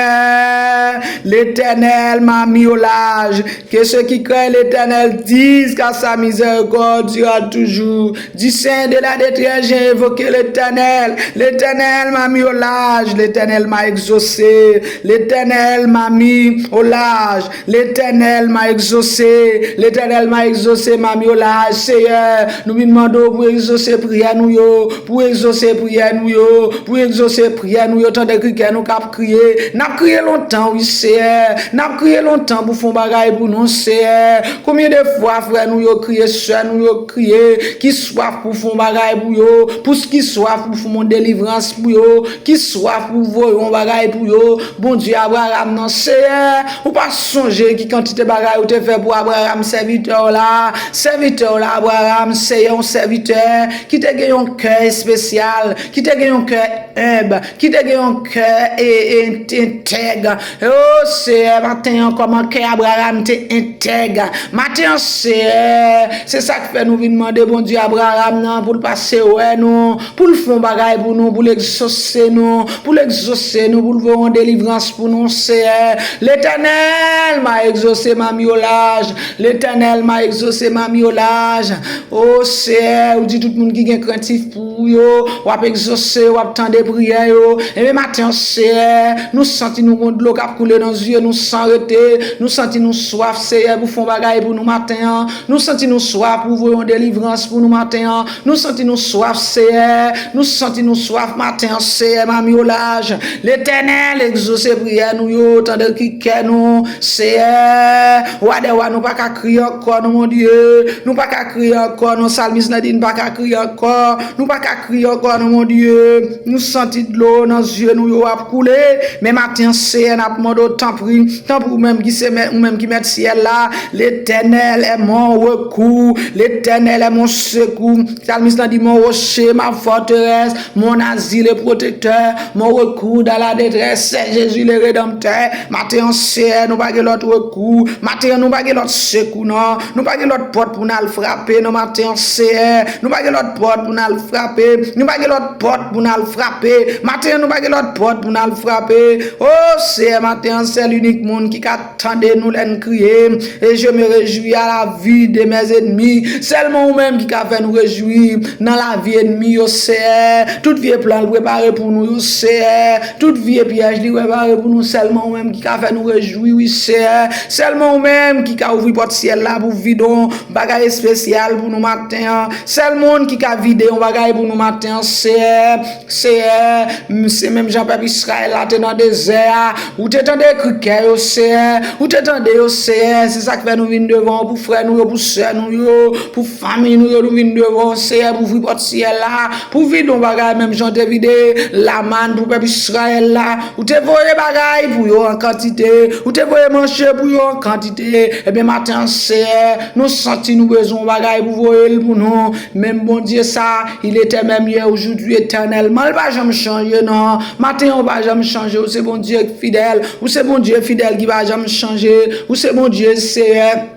L'Éternel m'a mis au large. Que ceux qui craignent l'Éternel disent qu'à sa miséricorde durera toujours. Du sein de la détresse, j'ai invoqué l'Éternel. L'Éternel m'a mis au large. L'Éternel m'a exaucé. L'Éternel m'a mis au large. L'Éternel m'a exaucé. L'Éternel m'a exaucé, m'a mis au large. Seyè, nou vin mande w pou egzose priyè nou yo, pou egzose priyè nou yo, pou egzose priyè nou yo, tande kri kè nou k ap kriye. N ap kriye lontan, wi, Seyè. N ap kriye lontan pou fè yon bagay pou nou, Seyè. Konbyen de fwa frè nou yo kriye, sè nou yo kriye, ki swaf pou fè yon bagay pou yo, pou ki swaf pou fè yon delivrans pou yo, ki swaf pou voye yon bagay pou yo. Bondye Abraram nan, Seyè, ou pa sonje ki kantite bagay ou te fè pou Abraram, sèvitè w la. Sèvitè w la, Abraram, Seyè, yon sèvitè ki te gen yon kè espesyal, ki te gen yon kè enb, ki te gen yon kè e, e, entèg. O Seyè, maten an, kòman kè Abraram te entèg. Maten an, Seyè, se sa k fè nou vin mande Bondye Abraram nan pou l pase wè nou, pou l fè yon bagay pou nou, pou l egzose nou, pou l egzose nou, pou l voye yon delivrans pou nou, Seyè. L'Éternel m'a exaucé, m'a mis au large. L'Éternel m'a exaucé, m'a mis au large. O Seyè, ou di tout moun ki gen krentif pou ou yo, w ap egzose, w ap tande priyè yo. Ebyen, maten an, Seyè, nou santi nou gon dlo k ap koule nan zye nou san rete. Nou santi nou swaf, Seyè, pou fè yon bagay pou nou maten an. Nou santi nou swaf pou voye yon delivrans pou nou maten an. Nou santi nou swaf, Seyè. Nou santi nou swaf maten an, Seyè, m'a mis au large. L'Éternel egzose priyè nou yo, tande kri kè nou, Seyè. Wa dè wa, nou pa ka kriye ankò, non, Bondye. Nou pa ka kriye ankò, non, salmis la di, nou pa ka kriye ankò. Nou pa ka kriye ankò, non, Bondye. Nou santi dlo nan zye nou yo ap koule. Men maten an, Seyè, n ap mande w, tanpri, tanpri, ou menm ki se mèt, ou menm ki mèt syèl la, L'Éternel est mon recours, l'Éternel est mon secours. Salmis la di, mon rocher, ma forteresse, mon asile protecteur, mon recours dans la détresse, c'est Jésus le Rédempteur. Maten an, Seyè, nou pa gen lòt rekou. Maten an, nou pa gen lòt sekou, non. Nou pa gen lòt pòt pou n al frape, non, maten an, Seyè. Nou pa gen lòt pòt pou n al frape. Nou pa gen lòt pòt pou n al frape. Maten an, nou pa gen lòt pòt pou n al frape. O Seyè, maten an, sèl inik moun ki ka tande nou lè n kriye. Et je me réjouis à la vue de mes ennemis. Sèlman ou menm ki ka fè nou rejwi nan lavi ènmi yo, Seyè. Tout vye plan l prepare pou nou yo, Seyè. Tout vye pyèj li prepare pou nou, sèlman ou menm ki ka fè nou rejwi, wi, Seyè. Sèlman ou menm ki ka ouvri pòt syèl la pou vide yon bagay espesyal pou nou maten an. Sèl moun ki ka vide yon bagay pou nou maten an, Seyè. Seyè, m, se menm jan pèp Izrayèl la te nan dezè a, ou te tande kri kè yo, Seyè, ou te tande yo, Seyè. Se sa k fè nou vin devan w pou frè nou yo, pou sè nou yo, pou fanmi nou yo, nou vin devan w, Seyè, pou ouvri pòt syèl la, pou vide yon bagay menm jan w te vide lamann pou pèp Izrayèl la. Ou te voye bagay pou yo an kantite, ou te voye manje pou yo an kantite. Ebyen, maten an, Seyè, nou santi nou bezwen yon bagay pou voye l pou nou. Menm Bondye sa, il était même hier, aujourd'hui, éternellement. Li pa janm chanje, non. Maten an, ou pa janm chanje. Ou se Bondye fidèl. Ou se Bondye fidèl ki pa janm chanje. Ou se Bondye, Seyè.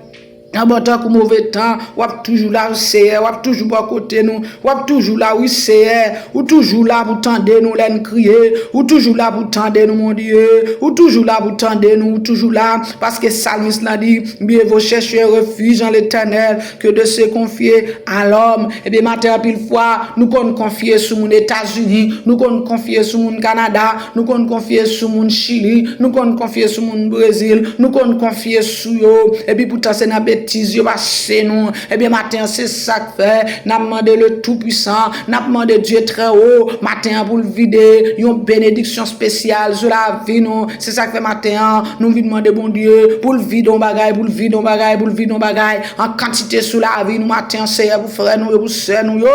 Nan bon tan kou move tan, w ap toujou la, wi, Seyè. W ap toujou bò kote nou. W ap toujou la, wi, Seyè. Ou toujou la pou tande nou lè n kriye. Ou toujou la pou tande nou, Bondye. Ou toujou la pou tande nou. Ou toujou la. Paske salmis lan di, mieux vaut chercher refuge en l'Éternel que de se confier à l'homme. Ebyen, maten anpil fwa, nou konn konfye sou moun Etazini, nou konn konfye sou moun Kanada, nou konn konfye sou moun Chili, nou konn konfye sou moun Brezil, nou konn konfye sou yo. Epi poutan se nan betiz yo pase nou. Ebyen, maten an, se sa k fè n ap mande le Tout-Puissant, n ap mande Dye Trè Wo, maten an pou l vide yon benediksyon espesyal sou lavi nou. Se sa k fè maten an, nou vin mande Bondye pou l vide yon bagay, pou l vide yon bagay, pou l vide yon bagay an kantite sou lavi nou maten an, Seyè, pou frè nou yo, pou sè nou yo.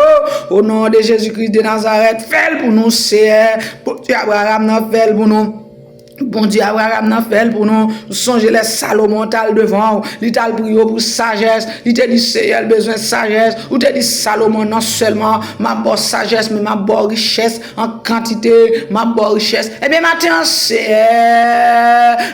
O non de Jezi Kris de Nazarèt, fè l pou nou, Seyè. Bondye Abraram nan, fè l pou nou. Bondye Abraram nan fè l pou nou. Sonje lè Salomon t al devan w, li t al priye w pou sajès, li te di Seyè l bezwen sajès, ou te di Salomon non sèlman m ap ba w sajès, men m ap ba w richès an kantite, m ap ba w richès. Ebyen maten an Seyè,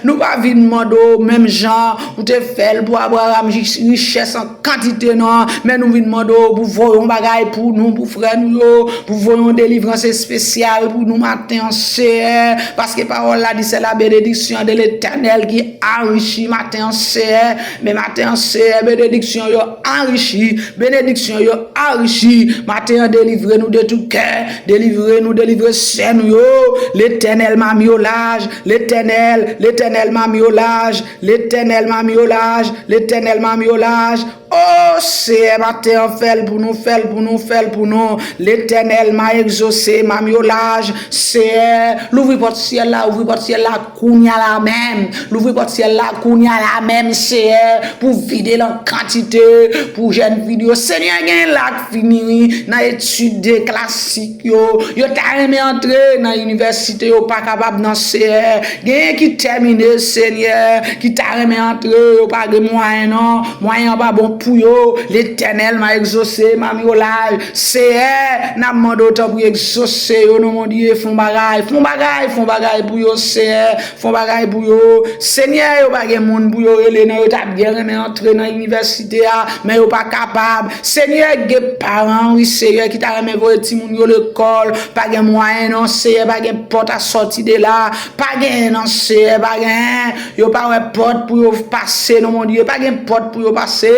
nou pa vin mande w menm jan ou te fè l pou Abraram, richès an kantite non, men nou vin mande w pou voye yon bagay pou nou, pou frè nou yo, pou voye yon delivrans espesyal pou nou maten an Seyè, paske pawòl la di c'est la bénédiction de l'Éternel qui enrichit maten an Seyè, men maten an Seyè, benediksyon yo anrichi, benediksyon yo anrichi, maten an delivre nou de tout kè, delivre nou, delivre sè nou yo, Letènèl mamyolaj, Letènèl, Letènèl mamyolaj, Letènèl mamyolaj, Letènèl mamyolaj. O Seyè, maten an, fè l pou nou, fè l pou nou, fè l pou nou. Letènèl, m a egzose, mamyolaj. Seyè, louvri pòt syèl la, ouvri pòt syèl la kounye a la menm. Louvri pòt syèl la kounye a la menm, Seyè, pou vide l an kantite, pou jèn fi yo. Senyè, gen la k fini nan etid klasik yo. Yo ta renmen antre nan inivèsite, yo pa kapab nan, Seyè. Genyen ki tèmine, Senyè, ki ta renmen antre, yo pa gen mwayen non. Mwayen an pa bon pou yo. Letènèl, m a egzose, mamyolaj. Seyè, n ap mande w tanpri egzose yo non, Bondye, fè yon bagay, fè yon bagay, fè yon bagay pou yo, Seyè, fè yon bagay pou yo. Senyè, yo pa gen moun pou yo rele non, yo ta byen renmen antre nan inivèsite a, men yo pa kapab. Senyè, gen paran, wi, Seyè, ki ta renmen voye timoun yo lekòl, pa gen mwayen non, Seyè, pa gen pòt a sòti de la, pa gen non, Seyè, pa gen, yo pa wè pòt pou yo pase non, Bondye, pa gen pòt pou yo pase.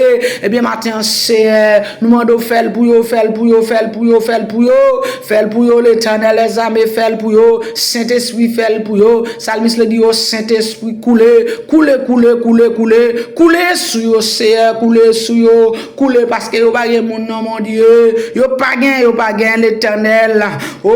Ebyen, maten an, Seyè, nou mande w fè l pou yo, fè l pou yo, fè l pou yo, fè l pou yo, fè l pou yo, Letènèl dèzame, fè l pou yo, Sentespri, fè l pou yo. Salmis la di yo, Sentespri, koule, koule, koule, koule, koule, koule sou yo, Seyè, koule sou yo, koule, paske yo pa gen moun non, Bondye, yo pa gen, yo pa gen, Letènèl. O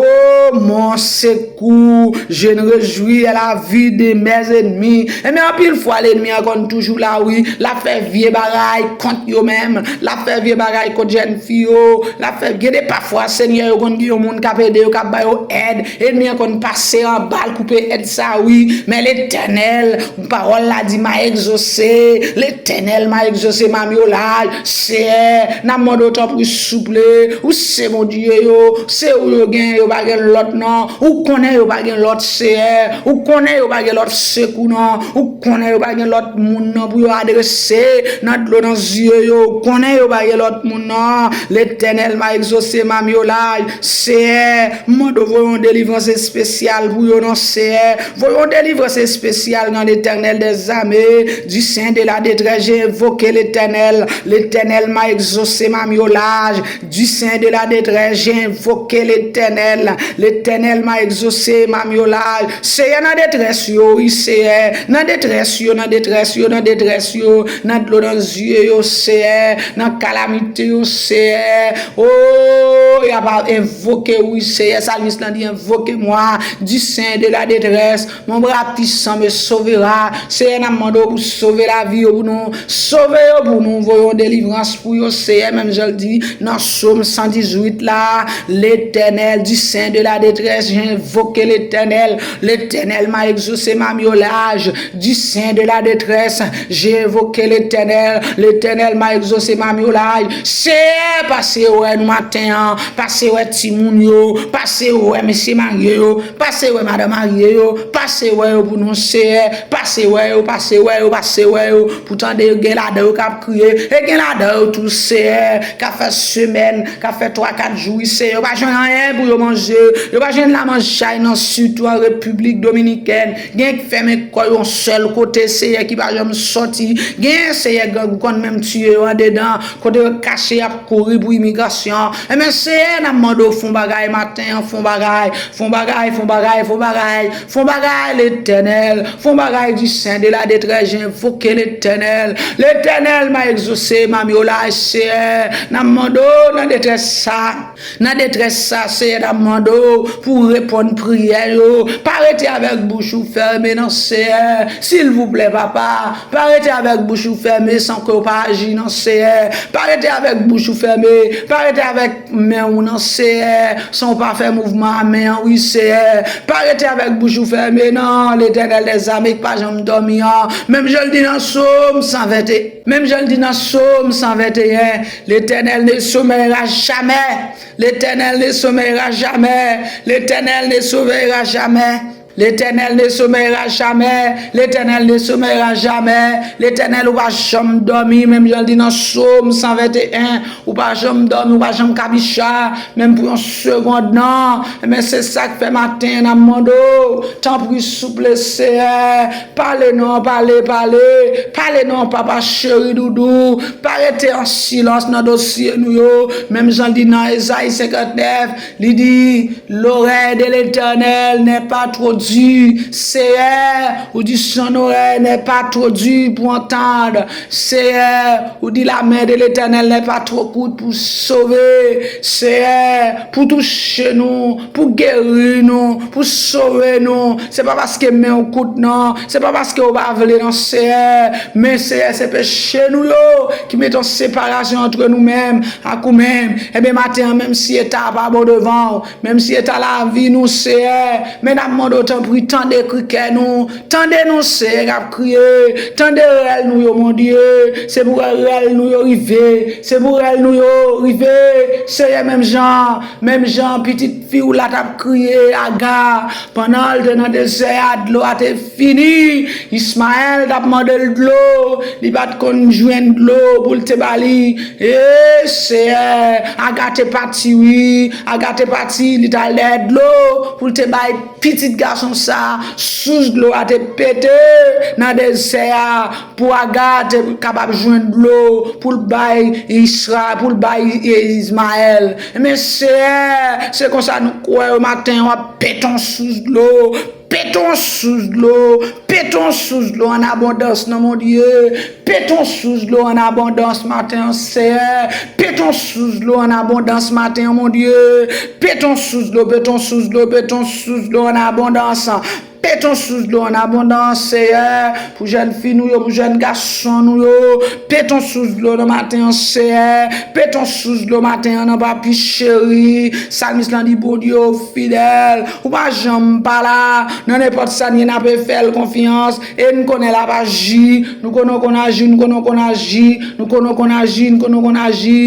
mon sekou, je ne rejwi la vi de mes ennemis. Ebyen, anpil fwa, lènmi an konn toujou la, wi, l ap fè vye bagay kont yo menm, l ap fè vye bagay kont jèn fi yo, l ap fè, gen de pafwa, Senyè, yo konn gen yon moun k ap ede yo, k ap ba yo èd, ènmi an konn pase anba l, koupe èd sa, wi, men Letènèl, pawòl la di, m a egzose, Letènèl, m a egzose, mamyolaj, Seyè, n ap mande w tanpri, souple, ou se Bondye yo, se ou yo gen, yo pa gen lòt non, ou konnen yo pa gen lòt, Seyè, ou konnen yo pa gen lòt sekou non, ou konnen yo pa gen lòt moun non pou yo adrese nan dlo nan zye yo, ou konnen yo pa gen lòt moun non, Letènèl, m a egzose, mamyolaj, Seyè, m mande w voye yon delivrans espesyal pou yo non, Seyè, voye yon delivrans espesyal non, Letènèl dèzame, du sein de la détresse, j'ai invoqué Letènèl, Letènèl, m a egzose, mamyolaj, du sein de la détresse, j'ai invoqué Letènèl, Letènèl, m a egzose, mamyolaj, Seyè, nan detrès yo, wi, Seyè, nan detrès yo, nan detrès yo, nan detrès yo, nan dlo nan zye yo, Seyè, nan kalamite yo, Seyè, o, y ap envoke, wi, Seyè, salmis lan di, invoquez-moi du sein de la détresse, mon bras puissant me sauvera, Seyè, n ap mande w pou sove lavi yo pou nou, sove yo pou nou, voye yon delivrans pou yo, Seyè, menm jan l di nan Sòm san dizuit la, Letènèl, du sein de la détresse, j'ai invoqué Letènèl, Letènèl, m a egzose, mamyolaj, du sein de la détresse, j'ai invoqué Letènèl, Letènèl, m a egzose, mamyolaj, Seyè, pase wè nou maten an, pase wè timoun yo, pase wè mesye marye yo, pase wè madanm marye yo, pase wè yo pou nou, Seyè, pase wè yo, pase wè yo, pase wè yo, pou tande gen ladan yo k ap kriye, e gen ladan yo tou, Seyè, k ap fè semèn, k ap fè twa, kat jou, wi, Seyè, yo pa jwenn anyen pou yo manje, yo pa jwenn lamanjay nan, sitou an Repiblik Dominikèn, gen k fèmen kò yo yon sèl kote, Seyè, ki pa janm sòti, gen, Seyè, gang ou konn menm tiye yo andedan, kote yo kache, y ap kouri pou imigrasyon, enben, Seyè, n ap mande w fè yon bagay maten an, fè yon bagay, fè yon bagay, fè yon bagay, fè yon bagay, fè yon bagay, Letènèl, fè yon bagay, du sein de la détresse, j'ai invoqué Letènèl, Letènèl, m a egzose, mamyolaj, Seyè, n ap mande w nan detrès sa, nan detrès sa, Seyè, n ap mande w pou w reponn priyè yo, pa rete avèk bouch ou fèmen, non, Seyè, silvouplè, papa, pa rete avèk bouch ou fèmen san ke w pa aji, non, Seyè, pa rete avèk bouch ou fèmen, pa rete avèk men w, non, Seyè, san w pa fè mouvman a men an, wi, Seyè, pa rete avèk bouch ou fèmen, Leve non Letènèl dèzame ki pa janm dòmi an. Menm jan l di nan Sòm san venteyen. Menm jan l di nan Sòm san venteyen, L'Éternel ne sommeillera jamais. L'Éternel ne sommeillera jamais. L'Éternel ne sommeillera jamais. L'Éternel ne sommeillera jamais. L'Éternel ne sommeillera jamais. Letènèl, ou pa janm dòmi, menm jan l di nan Sòm san venteyen. Ou pa janm dòmi, ou pa janm kabicha, menm pou yon segond non. Ebyen, se sa k fè maten an n ap mande w, tanpri, souple, Seyè, pale non, pale, pale, pale non, papa cheri, doudou, pa rete an silans nan dosye nou yo, menm jan l di nan Ezayi senkantnèf, li di, L'oreille de l'Éternel n'est pas trop dure. Seyè, ou di son oreille n'est pas trop dure pour entendre. Seyè, ou di la main de l'Éternel n'est pas trop courte pour sauver. Seyè, pou touche nou, pou geri nou, pou sove nou. Se pa paske men w kout non, se pa paske w pa vle non, Seyè. Men Seyè, se peche nou yo ki mete yon separasyon antre nou menm ak ou menm. Ebyen, maten an, menm si eta a pa bon devan w, menm si eta lavi nou, Seyè, men n ap mande w tanpri, tande kri kè nou, tande nou, Seyè, k ap kriye, tande rèl nou yo, Bondye, se pou rèl nou yo rive, se pou rèl nou yo rive, Seyè, menm jan, menm jan pitit fi w la t ap kriye, Aga, pandan l te nan dezè a, dlo a te fini, Ismayèl t ap mande l dlo, li pa t konn jwenn dlo pou l te ba li. E, Seyè, Aga te pati, wi, Aga te pati, li t al dèyè dlo pou l te bay pitit gason sa, sous dlo a te pete nan dezè a pou Aga te kapab jwenn dlo pou l bay Isra, pou l bay Izmayèl. Men Seyè, se konsa nou kwè yo maten, w ap pete yon sous dlo, pete yon sous dlo, pete yon sous dlo an abondans nan Bondye, pete yon sous dlo an abondans maten an, Seyè, pete yon sous dlo an abondans maten an, Bondye, pete yon sous dlo, pete yon sous dlo, pete yon sous dlo an abondans. Pete yon sous dlo an abondans, Seyè, pou jèn fi nou yo, pou jèn gason nou yo. Pete yon sous dlo nan maten an, Seyè. Pete yon sous dlo maten an nan papi cheri. Salmis lan di, Bondye, w fidèl. Ou pa janm pa la. Nan nenpòt sa n ye, n ape fè l konfyans. E n konnen l ap aji. Nou konnen w konn aji, nou konnen w konn aji. Nou konnen w konn aji, nou konnen w konn aji.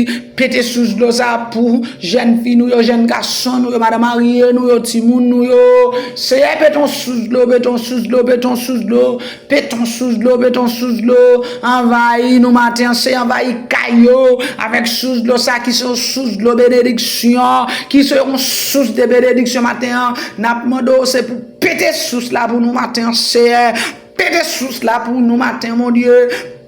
Pete sous dlo sa pou jèn fi nou yo, jèn gason nou yo, madan marye nou yo, timoun nou yo. Seyè, pete yon sous dlo, pete yon sous dlo, pete yon sous dlo, pete yon sous dlo, pete yon sous dlo. Anvayi nou maten an, Seyè, anvayi kay yo avèk sous dlo sa ki se yon sous dlo benediksyon, ki se yon sous de benediksyon maten an. N ap mande w, se pou pete sous la pou nou maten an, Seyè. Pete sous la pou nou maten, Bondye.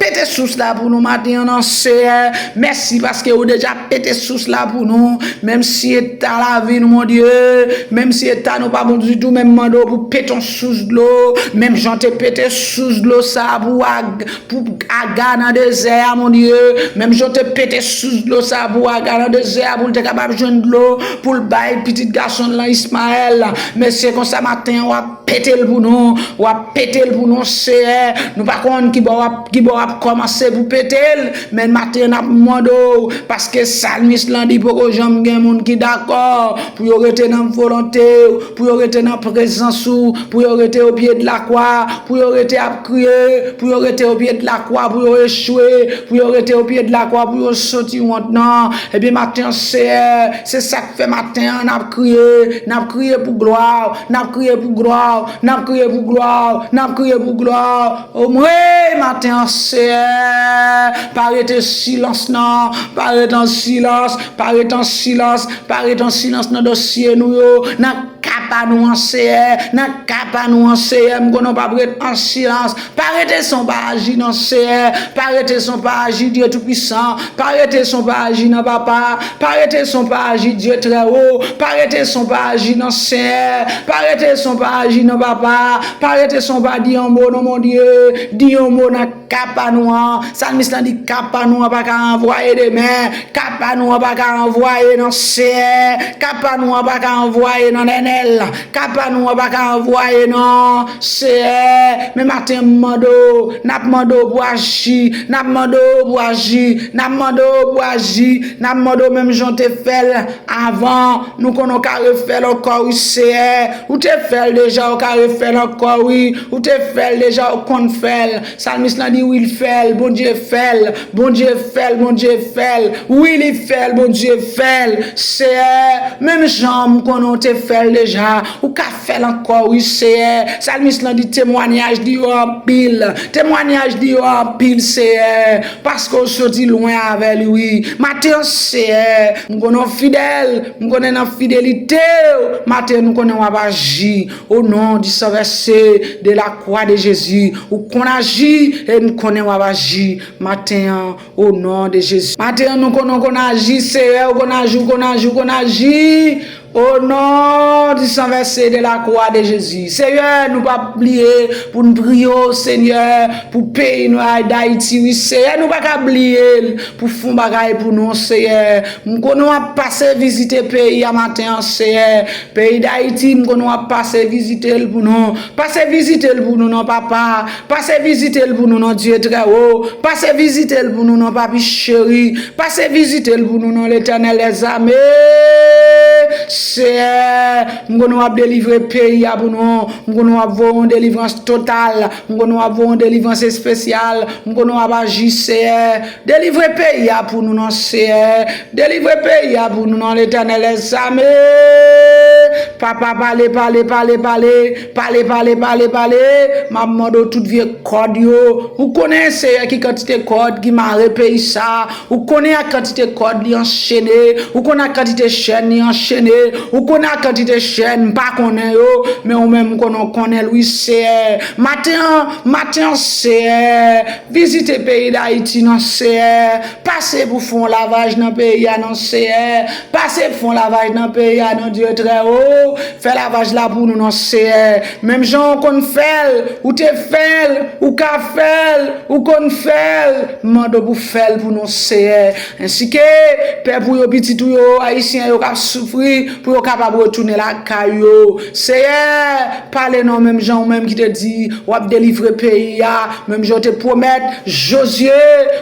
Pete sous la pou nou maten an, Seyè. Mèsi paske ou deja pete sous la pou nou. Menm si eta lavi nou, Bondye, menm si eta nou pa bon ditou, men m mande w pou pete yon sous dlo. Menm jan w te pete sous dlo sa pou Aga, pou Aga nan dezè a, Bondye. Menm jan w te pete sous dlo sa pou Aga nan dezè a, pou l te kapab jwenn dlo, pou l bay pitit gason l lan Ismayèl. Men se konsa maten an, w ap pete l pou nou, w ap pete l pou nou, Seyè. Nou pa konn ki bò w ap, ki bò w ap kòmanse pou pete l, men maten an n ap mande w, paske salmis lan di poko janm gen moun ki dakò pou yo rete nan volonte w, pou yo rete nan prezans ou, pou yo rete o pye de lakwa, pou yo rete ap kriye, pou yo rete o pye de lakwa, pou yo echwe, pou yo rete o pye de lakwa, pou yo soti wont nan. Ebyen, maten an, Seyè, se sa k fè maten an n ap kriye, n ap kriye pou glwa w, n ap kriye pou glwa w, n ap kriye pou glwa w, n ap kriye pou glwa w. Omwen, maten an, Seyè, pa rete silans nan, pa rete an silans, pa rete an silans, pa rete an silans nan dosye nou yo, nan ka pa nou an, Seyè, nan ka pa nou an, Seyè, m konnen w p ap ret an silans. Pa rete san w pa aji non, Seyè. Pa rete san w pa aji, Dye Toupisan. Pa rete san w pa aji non, Papa. Pa rete san w pa aji, Dye Trèwo. Pa rete san w pa aji non, Seyè. Pa rete san w pa aji non, Papa. Pa rete san w pa di yon mo non, Bondye. Di yon mo nan ka pa nou an. Salmis lan di ka pa nou an pa ka anvwaye demen. Ka pa nou an pa ka anvwaye non, Seyè. Ka pa nou an pa ka anvwaye nan nènèl. Kat pa nou an pa ka anvwaye non, Seyè, men maten m mande w, n ap mande w pou aji, n ap mande w pou aji, n ap mande w pou aji, n ap mande w menm jan w te fè l avan, nou konnen w ka refè l ankò wi Seyè, ou te fè l deja, ou ka refè l ankò wi, ou te fè l deja, ou konn fè l. Salmis lan di wi l fè l, Bondye fè l, Bondye fè l, Bondye fè l, wi li fè l, Bondye fè l, Seyè, menm jan m konnen w te fè l deja, ou ka fè l ankò wi Seyè. Salmis lan di temwanyaj li yo anpil, temwanyaj li yo anpil Seyè, paske w soti lwen avè l wi. Maten an Seyè, m konnen w fidèl, m konnen nan fidelite w, maten an nou konnen w ap aji. Au nom du sang versé de la croix de Jésus, ou konn aji e m konnen w ap aji maten an, au nom de Jésus. Maten an nou konnen w konn aji Seyè, ou konn aji, ou konn aji, ou konn aji. Au nom du sang versé de la croix de Jésus. Seyè, nou p ap bliye pou n priye w Seyè, pou peyi nou a Dayiti wi Seyè, nou pa ka bliye l pou fon bagay pou nou Seyè. M konnen w ap pase vizite peyi a maten an Seyè. Peyi Dayiti, m konnen w ap pase vizite l pou nou. Pase vizite l pou nou non papa. Pase vizite l pou nou non Dye trè wo. Pase vizite l pou nou non papi cheri. Pase vizite l pou nou non Letènèl dèzame. Seyè, m konnen w ap delivre peyi a pou nou. M konnen w ap voye yon delivrans total. M konnen w ap voye yon delivrans espesyal. M konnen w ap aji Seyè. Delivre peyi a pou nou non Seyè. Delivre peyi a pou nou non Letènèl dèzame. Papa pale, pale, pale, pale. Pale, pale, pale, pale. M ap mande w tout vye kòd yo. Ou konnen Seyè ki kantite kòd ki mare peyi sa. Ou konnen ak kantite kòd li anchene. Ou konnen ak kantite chèn li anchene. Ou konnen ak kantite chèn m pa konnen yo. Men ou menm m konnen w konnen l wi Seyè. Maten an, maten an Seyè. Vizite peyi Dayiti nan Seyè. Pase pou fè yon lavaj nan peyi a nan Seyè. Pase pou fè yon lavaj nan peyi a nan Dye trè wo. Fè lavaj la pou nou nan Seyè. Menm jan w konn fè l, ou te fè l, ou ka fè l, ou konn fè l. M mande w pou fè l pou nou Seyè. Ensi ke pèp ou yo, pitit ou yo, ayisyen yo k ap soufri, pou yo kapab retounen lakay yo. Seyè, pale non menm jan ou menm ki te di w ap delivre peyi a, menm jan w te pwomèt Jozye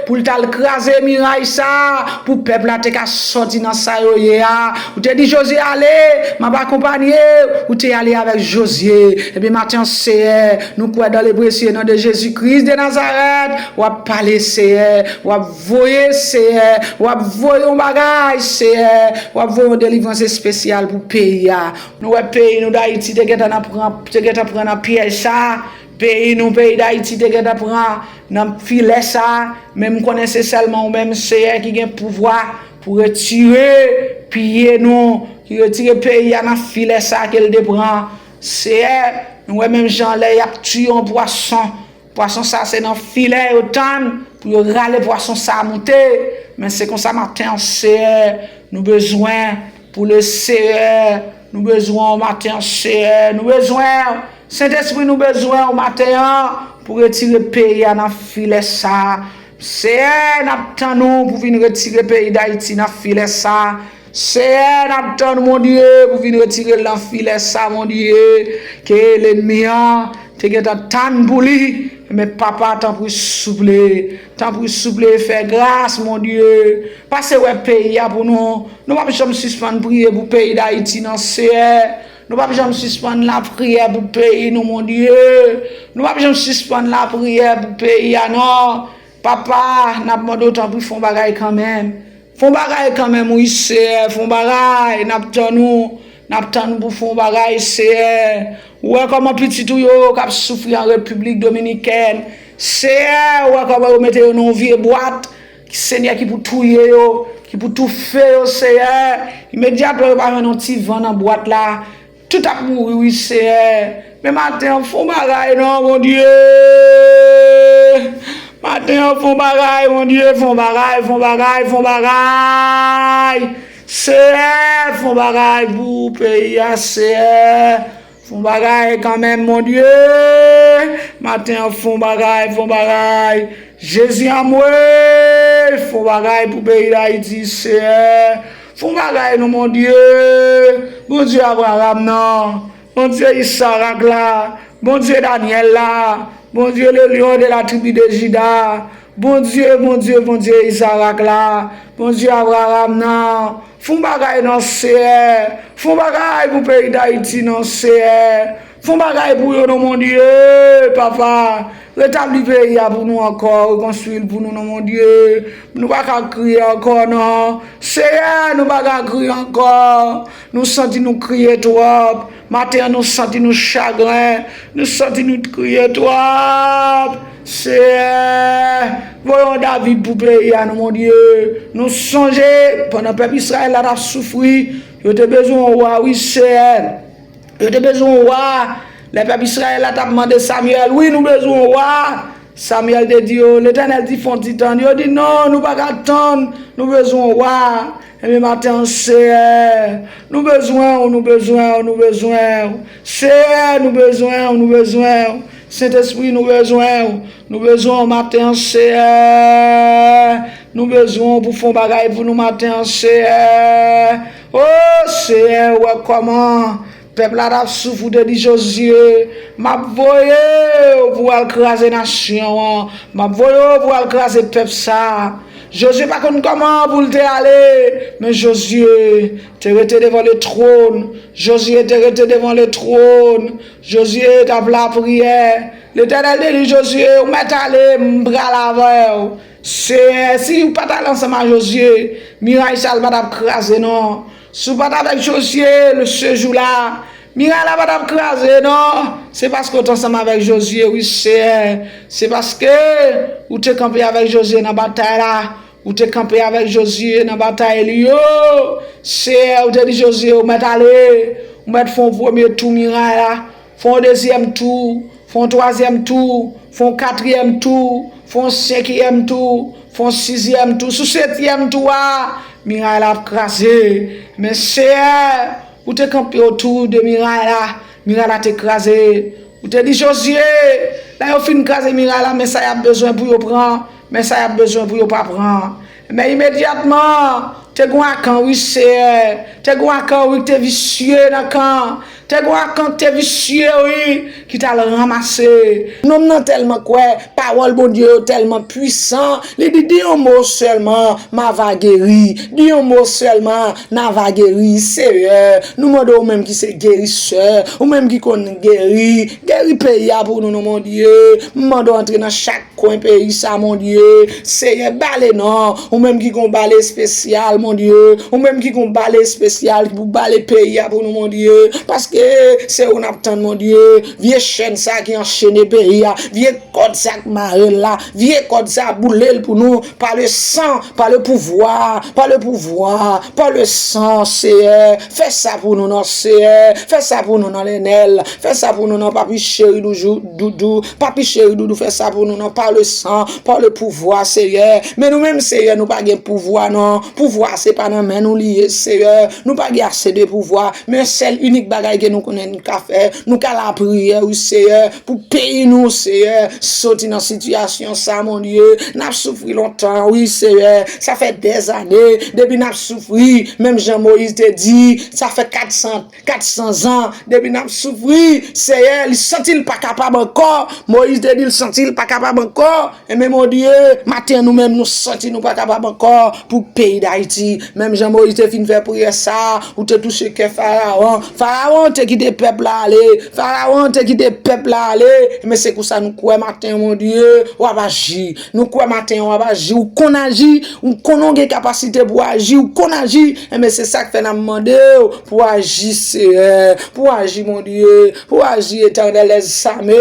pou l t al kraze miray sa a, pou pèp la te ka sòti nan sa yo ye a. Ou te di Jozye ale, m ap akonpanye w. Ou te ale avèk Jozye. Ebyen maten an Seyè, nou kwè dans le précieux nom de Jésus-Christ de Nazareth, w ap pale Seyè, w ap voye Seyè, w ap voye yon bagay Seyè, w ap voye yon delivrans espesyal pou peyi a. Nou wè peyi nou Dayiti te gentan nan pran, te gentan pran nan pyèj sa. Peyi nou, peyi Dayiti te gentan pran nan filè sa. Men m konnen se sèlman ou menm, Seyè, ki gen pouvwa pou retire pye nou, ki retire peyi a nan filè sa ke l te pran. Seyè, nou wè menm jan lè y ap tiye yon pwason, pwason sa se nan filè yo tann pou yo rale pwason sa moute. Men se konsa maten an, Seyè, nou bezwen pou le Seyè, nou bezwen w maten an, Seyè, nou bezwen w. Sentespri, nou bezwen w maten an pou retire peyi a nan filè sa. Seyè, n ap tann ou pou vin retire peyi Dayiti nan filè sa. Seyè, n ap tann ou, Bondye, pou vin retire l nan filè sa, Bondye, ke lènmi an te gentan tann pou li. Men papa, tanpri, souple, tanpri, souple, fè gras, Bondye. Pase wè peyi a pou nou. Nou p ap janm sispann priye pou peyi Dayiti, non, Seyè. Nou p ap janm sispann lapriyè pou peyi nou, Bondye. Nou p ap janm sispann lapriyè pou peyi a, non. Papa, n ap mande w tanpri fè yon bagay kanmenm. Fè yon bagay kanmenm, wi, Seyè, fè yon bagay. N ap tann ou. N ap tann ou pou fè yon bagay, Seyè. Ou wè kòman pitit ou yo k ap soufri an Repiblik Dominikèn. Seyè, ou wè kòman yo mete yo nan yon vye bwat. Senyè, ki pou touye yo, ki pou toufe yo, Seyè. Imedyatman yo pa jwenn yon ti van nan bwat la, tout ap mouri, wi, Seyè. Men maten an, fè yon bagay non, Bondye. Maten an, fè yon bagay, Bondye, fè yon bagay, fè yon bagay, fè yon bagay. Seyè, fè yon bagay pou peyi a, Seyè. Fè yon bagay kanmenm, Bondye. Maten an, fè yon bagay, fè yon bagay. Jezi anmwe, fè yon bagay pou peyi Dayiti, Seyè. Fè yon bagay non, Bondye. Bondye Abraram nan. Bondye Izarak la, Bondye Danyèl la, Bondye le lion de la tribu de Juda, Bondye, Bondye, Bondye Izarak la, Bondye Abraram nan, fè yon bagay non Seyè, fè yon bagay pou peyi Dayiti non Seyè, fè yon bagay pou yo non Bondye, papa, retabli peyi a pou nou ankò, rekonstwi l pou nou non Bondye, nou pa ka kriye ankò non, Seyè, nou pa ka kriye ankò, nou santi nou kriye twòp, maten an nou santi nou chagren, nou santi nou kriye twòp. Seyè, voye yon David pou peyi a nou, Bondye. Nou sonje, pandan pèp Izrayèl la t ap soufri, yo te bezwen yon wa, wi, Seyè. Yo te bezwen yon wa. Lè pèp Izrayèl la t ap mande Samyèl, wi, nou bezwen yon wa. Samyèl te di yo, Letènèl di, fè yon ti tann. Yo di, non, nou pa ka tann, nou bezwen yon wa. Ebyen, maten an, Seyè, nou bezwen w, nou bezwen w, nou bezwen w. Seyè, nou bezwen w, nou bezwen w. Sentespri, nou bezwen w. Nou bezwen w maten an, Seyè. Nou bezwen w pou fè yon bagay pou nou maten an, Seyè. O, Seyè, ou wè kòman pèp la t ap soufri, ou te di Jozye, m ap voye w pou w al kraze nasyon an. M ap voye w pou w al kraze pèp sa a. Jozye pa konn kòman pou l te ale, men Jozye te rete devan le twòn. Jozye te rete devan le twòn. Jozye t ap lapriyè. Letènèl te di Jozye, ou mèt ale, m pral avè w. Seyè, si ou pa t ale ansanm ak Jozye, miray sa a pa t ap kraze, non. Si w pa t avèk Jozye, le, se jou la, miray la pa t ap kraze, non. Se paske w te ansanm avèk Jozye, wi, Seyè. Se paske ou te kanpe avèk Jozye nan batay la. Ou te kanpe avèk Jozye nan batay li yo. Seyè, ou te di Jozye, ou mèt ale. Ou mèt fè yon premye tou miray la. Fè yon dezyèm tou. Fè yon twazyèm tou. Fè yon katriyèm tou. Fè yon senkyèm tou. Fè yon sizyèm tou. Sou setyèm tou a, miray la ap kraze. Men Seyè, ou te kanpe otou de miray la. Miray la te kraze. Ou te di Jozye, lè yo fin kraze miray la, men sa y ap bezwen pou yo pran, men sa y ap bezwen pou yo pa pran. Men imedyatman, te gen yon Akan, wi, Seyè. Te gen yon Akan, wi, ki te visye nan kan. Te gen yon Akan ki te visye, wi, ki t al ranmase. Nonm nan tèlman kwè, pawòl Bondye yo tèlman pwisan, li di, di yon mo sèlman, m ava geri. Di yon mo sèlman, n ava geri. Seyè, nou mande w, ou menm ki se gerisè, ou menm ki konn geri, geri peyi a pou nou, non, Bondye. M mande w antre nan chak kwen peyi sa, Bondye. Seyè, bale non. Ou menm ki gon bale espesyal, Bondye. Ou menm ki gon bale espesyal pou bale peyi a pou nou, Bondye. Paske se ou n ap tann, Bondye. Vye chèn sa ki anchene peyi a, vye kòd sa k mare l la, vye kòd sa boule l pou nou, par le sang, par le pouvoir, par le pouvoir, par le sang, Seyè. Fè sa pou nou non, Seyè. Fè sa pou nou non, Letènèl. Fè sa pou nou non, Papi cheri doudou, doudou. Papi cheri doudou, fè sa pou nou non, par le sang, par le pouvoir, Seyè. Men nou menm, Seyè, nou pa gen pouvwa non. Pouvwa se pa nan men nou li ye, Seyè. Nou pa gen ase de pouvwa. Men sèl inik bagay ke nou konnen nou ka fè, nou ka lapriyè, wi, Seyè, pou peyi nou, Seyè, soti nan sitiyasyon sa, Bondye. N ap soufri lontan, wi, Seyè. Sa fè dèzane depi n ap soufri. Menm jan Moyiz te di, sa fè kat san, kat san zan depi n ap soufri. Seyè, li santi l pa kapab ankò. Moyiz te di l santi l pa kapab ankò. Enben, Bondye, maten an, nou menm, nou santi nou pa kapab ankò pou peyi Dayiti. Menm jan Moyiz te fin fè priyè sa a, ou te touche kè Farawon. Farawon te kite pèp la ale. Farawon te kite pèp la ale. Men se konsa nou kwè maten an, Bondye, w ap aji. Nou kwè maten an, w ap aji. Ou konn aji. Ou konnen w gen kapasite pou aji. Ou konn aji. Enben, se sa k fè n ap mande w pou aji, Seyè. Pou aji, Bondye. Pou aji, Etènèl dèzame.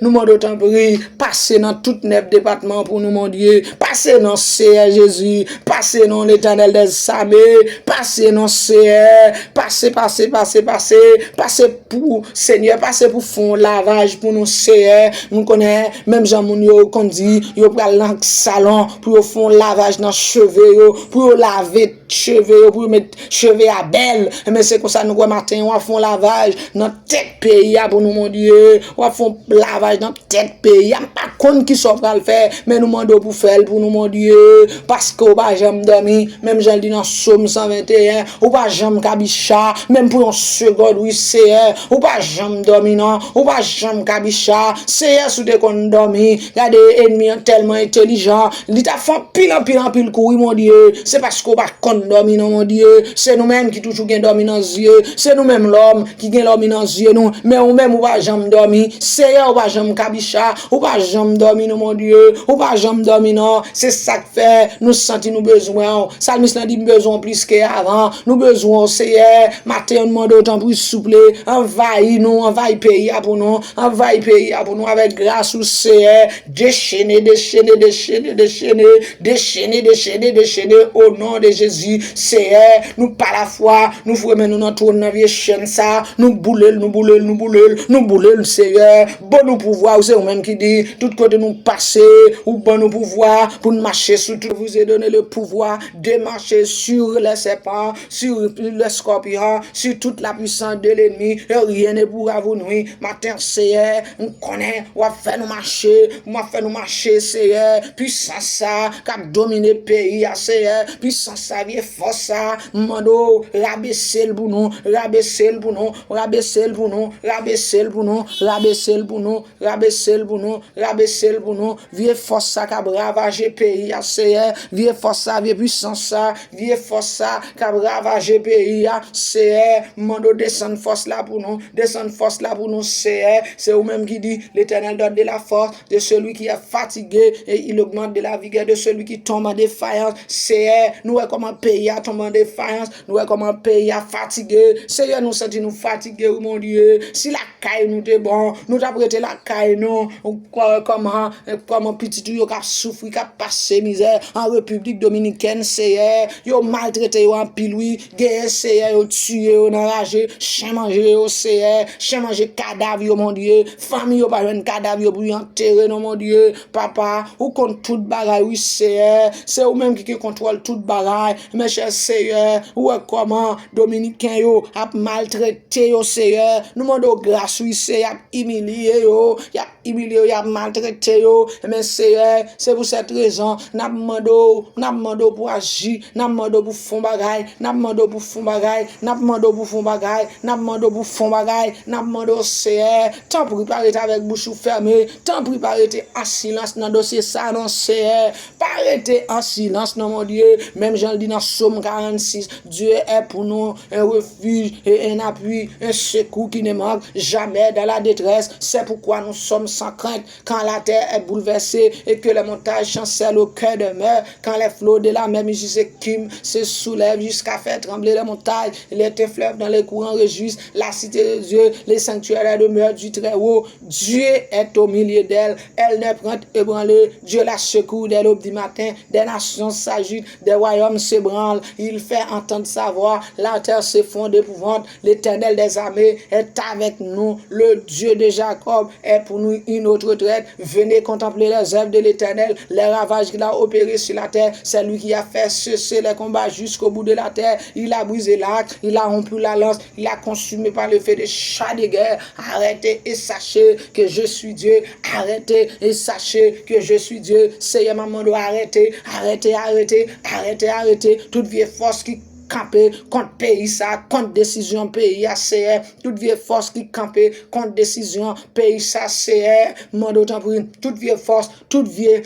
Nou mande w, tanpri, pase nan tout nèf depatman pou nou, Bondye. Pase non, Seyè Jezi. Pase non, Letènèl dèzame. Pase non, Seyè. Pase, pase, pase, pase. Pase pou, Senyè, pase pou fè yon lavaj pou nou, Seyè. Nou konnen, menm jan moun yo konn di, yo pral nan salon pou yo fè yon lavaj nan cheve yo, pou yo lave cheve yo, pou yo met cheve a bèl. Enben, se konsa nou wè maten an, w ap fè yon lavaj nan tèt peyi a pou nou, Bondye. W ap fè yon lavaj nan tèt peyi a. M pa konn kisa w pral fè, men nou mande w pou fè l pou nou, Bondye. Paske w pa janm dòmi, menm jan l di nan Sòm san venteyen, ou pa janm kabicha, menm pou yon segond, wi, Seyè, ou pa janm dòmi, non, ou pa janm kabicha, Seyè, si w te konn dòmi, gade, ènmi an tèlman entèlijan, li t ap fè anpil, anpil, anpil kou, wi, Bondye, se paske w pa konn dòmi, non, Bondye, se nou menm ki toujou gen dòmi nan zye, se nou menm lòm ki gen dòmi nan zye nou, men ou menm, ou pa janm dòmi, Seyè, ou pa janm kabicha, ou pa janm dòmi, non, Bondye, ou pa janm dòmi, non, se sa k fè nou santi nou bezwen w. Salmis lan di, "M bezwen w plis ke avan." Nou bezwen w, Seyè. Maten an, nou mande w, tanpri, souple, anvayi nou, anvayi peyi a pou nou, anvayi peyi a pou nou avèk gras ou, Seyè. Dechene, dechene, dechene, dechene, dechene, dechene, dechene, o non de Jezi, Seyè. Nou pa lafwa, nou foure men nou nan twòn nan vye chèn sa, nou boule l, nou boule l, nou boule l, nou boule l, Seyè. Ban nou pouvwa, ou se ou menm ki di, tout kote nou pase, ou ban nou pouvwa pou n mache sou tout. Je vous ai donné le pouvoir de marcher sur les serpents, sur les scorpions, sur toute la puissance de l'ennemi, et rien ne pourra vous nuire. Maten, Seyè, m konnen w ap fè nou mache, w ap fè nou mache, Seyè. Pwisans sa k ap domine peyi a, Seyè. Pwisans sa, vye fòs sa, m mande w, rabese l pou nou, rabese l pou nou, rabese l pou nou, rabese l pou nou, rabese l pou nou, rabese l pou nou, rabese l pou nou, vye fòs sa k ap ravaje peyi a, Seyè, vye fòs sa, vye pwisans sa, vye fòs sa k ap ravaje peyi a, Seyè, m mande w desann fòs la pou nou, desann fòs la pou nou, Seyè, se ou menm ki di, L'Éternel donne de la force de celui qui est fatigué et il augmente de la vigueur de celui qui tombe en défaillance, Seyè, nou wè kòman peyi a tonbe an defayans, nou wè kòman peyi a fatige, Seyè, nou santi nou fatige, wi, Bondye, si la kay nou te bon, nou t ap rete lakay nou. Ou kwè kòman, kòman pitit ou yo k ap soufri, k ap pase mizè an Repiblik Dominikèn, Seyè. Yo maltrete yo anpil, wi. Genyen, Seyè, yo tiye yo nan raje. Chen manje yo, Seyè. Chen manje kadav yo, Bondye. Fanmi yo pa jwenn kadav yo pou yo antere, non, Bondye. Papa, ou konn tout bagay, wi, Seyè. Se ou menm ki gen kontwòl tout bagay. Monchè, Seyè, ou wè kòman Dominiken yo ap maltrete yo, Seyè. Nou mande w gras, wi, Seyè, y ap imilye yo, y ap imilye yo, y ap maltrete yo. Ebyen, Seyè, se pou sèt rezon, n ap mande w, n ap mande w pou aji, n ap mande w pou fè yon bagay, n ap mande w pou fè yon bagay, n ap mande w pou fè yon bagay, n ap mande w pou fè yon bagay, n ap mande w, Seyè, tanpri pa rete avèk bouch ou fèmen, tanpri pa rete an silans nan dosye sa non, Seyè. Pa rete an silans non, Bondye. Menm jan l di nan Sòm karannsis, Dieu est pour nous un refuge et un appui, un secours qui ne manque jamais dans la détresse. C'est pourquoi nous sommes sans crainte quand la terre est bouleversée et que les montagnes chancellent au cœur de mer, quand les flots de la mer mugissent et s'écument, se soulèvent jusqu'à faire trembler les montagnes. Les fleuves dans les courants réjouissent la cité de Dieu, le sanctuaire, la demeure du Très-Haut. Dieu est au milieu d'elle, elle n'est point ébranlée. Dieu la secourt dès l'aube du matin, des nations s'agitent, des royaumes s'ébranlent. Il fait entendre sa voix, la terre s'effondre d'épouvante. L'Éternel des armées est avec nous, le Dieu de Jacob est pour nous une haute retraite. Venez contempler les œuvres de l'Éternel, les ravages qu'il a opérés sur la terre. C'est lui qui a fait cesser les combats jusqu'au bout de la terre. Il a brisé l'arc, il a rompu la lance, il a consumé par le feu des chars de guerre. Arrêtez et sachez que je suis Dieu. Arrêtez et sachez que je suis Dieu. Seyè, m ap mande w arete, arete, arete, arete, arete. Tout vye fòs ki kanpe kont peyi sa, kont desizyon peyi a, Seyè. Tout vye fòs ki kanpe kont desizyon peyi sa, Seyè. M mande w tanpri, tout vye fòs, tout vye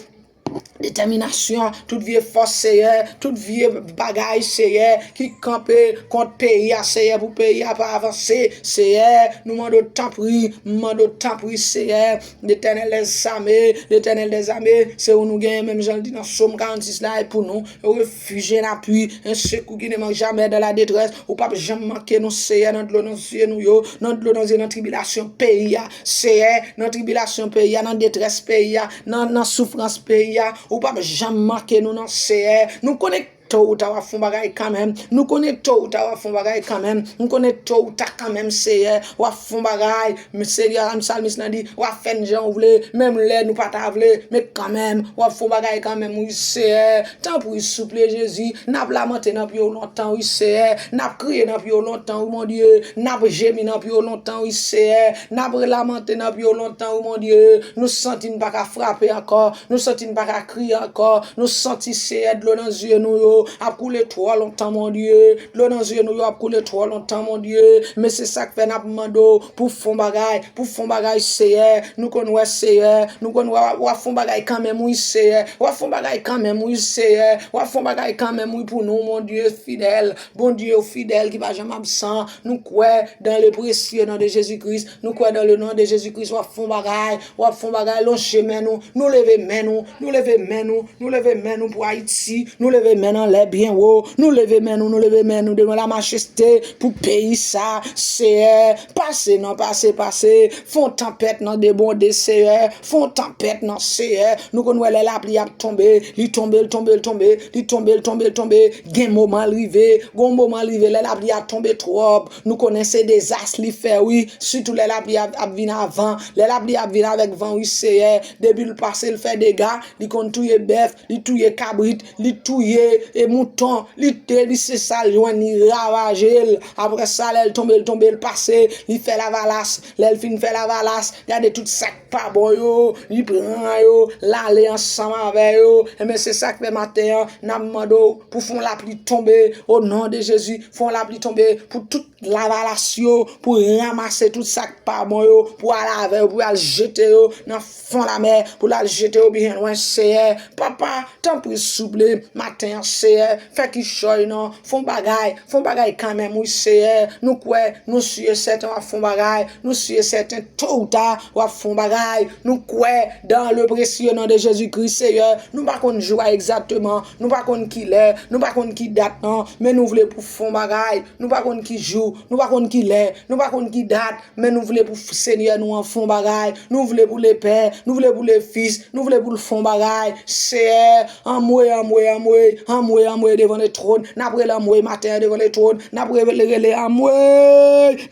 detèminasyon, tout vye fòs, Seyè, tout vye bagay, Seyè, ki kanpe kont peyi a, Seyè, pou peyi a pa avanse, Seyè. Nou mande w tanpri, m mande w tanpri, Seyè. Letènèl dèzame, Letènèl dèzame, se ou nou genyen, menm jan l di nan Sòm karannsis la, e pou nou, refij, en apui, en sekou ki ne mank jamè dan la detrès. Ou p ap janm manke nou, Seyè, nan dlo nan zye nou yo, nan dlo nan zye, nan tribilasyon peyi a, Seyè, nan tribilasyon peyi a, nan detrès peyi a, nan, nan soufrans peyi a. Ou p ap janm manke nou, non, Seyè. Nou konnen to ou ta w ap fè yon bagay kanmenm. Nou konnen to ou ta w ap fè yon bagay kanmenm. Nou konnen to ou ta kanmenm, Seyè, w ap fè yon bagay. Men Seyè, salmis lan di, w ap fè n jan ou vle. Menm lè nou pa ta vle, men kanmenm, w ap fè yon bagay kanmenm, wi, Seyè. Tanpri, souple, Jezi, n ap lamante nan pye w lontan, wi, Seyè. N ap kriye nan pye w lontan, wi, Bondye. N ap jemi nan pye w lontan, wi, Seyè. N ap lamante nan pye w lontan, wi, Bondye. Nou santi n pa ka frape ankò. Nou santi n pa ka kriye ankò. Nou santi, Seyè, dlo nan zye nou yo ap koule twò lontan, Bondye. Dlo nan zye nou yo ap koule twò lontan, Bondye. Men se sa k fè n ap mande w pou fè yon bagay, pou fè yon bagay, Seyè. Nou konn wè, Seyè. Nou konn wè w ap fè yon bagay kanmenm, wi, Seyè. W ap fè yon bagay kanmenm, wi, Seyè. W ap fè yon bagay kanmenm, wi, pou nou, Bondye fidèl. Bondye ou fidèl ki pa janm absan. Nou kwè dans le précieux nom de Jésus-Christ. Nou kwè dans le nom de Jésus-Christ, w ap fè yon bagay. W ap fè yon bagay, lonje men nou. Nou leve men nou. Nou leve men nou. Nou leve men nou pou Ayiti. Nou leve men nou anlè byen wo. Nou leve men nou. Nou leve men nou devan la majeste pou peyi sa. Seyè, pase non, pase, pase. Fè yon tanpèt nan debonde, Seyè. Fè yon tanpèt nan, Seyè. Nou konn wè lè lapli ap tonbe. Li tonbe, l tonbe, l tonbe. Li tonbe, l tonbe, l tonbe. Gen moman l rive. Gon moman l rive. Lè lapli ap tonbe twòp. Nou konnen se dezas li fè, wi. Sitou lè lapli ap, ap vin avan. Lè lapli ap vin avèk van, wi, Seyè. Depi l pase, l fè dega. Li konn touye bèf, li touye kabrit, li touye e mouton, li te, li se sa l jwenn, li ravaje l. Apre sa, lè l tonbe, l tonbe, l pase, li fè lavalas. Lè l fin fè lavalas, gade tout sa k pa bon yo, li pran yo, l ale ansanm avè yo. Enben, se sa k fè maten an, n ap mande w pou fè yon lapli tonbe, o non de Jezi, fè yon lapli tonbe pou tout lavalas yo, pou ranmase tout sa k pa bon yo, pou al avè yo, pou al jete yo nan fon lamè, pou l al jete yo byen lwen, Seyè. Papa, tanpri, souple, maten an, Seyè, fè kichòy non, fè yon bagay, fè yon bagay kanmenm, wi, Seyè. Nou kwè, nou si e sèten w ap fè yon bagay, nou si e sèten, to ou ta, w ap fè yon bagay. Nou kwè, dans le précieux nom de Jésus-Christ, Seyè. Nou pa konn jou a egzakteman, nou pa konn ki lè, nou pa konn ki dat non, men nou vle pou fè yon bagay. Nou pa konn ki jou, nou pa konn ki lè, nou pa konn ki dat, men nou vle pou f-, Senyè nou an fè yon bagay. Nou vle pou Lepè, nou vle pou Lefis, nou vle pou l fè yon bagay. Seyè, anmwe, anmwe, anmwe, anmwe, anmwe devan le twòn. N ap rele anmwe maten an devan le twòn. N ap rele, rele anmwe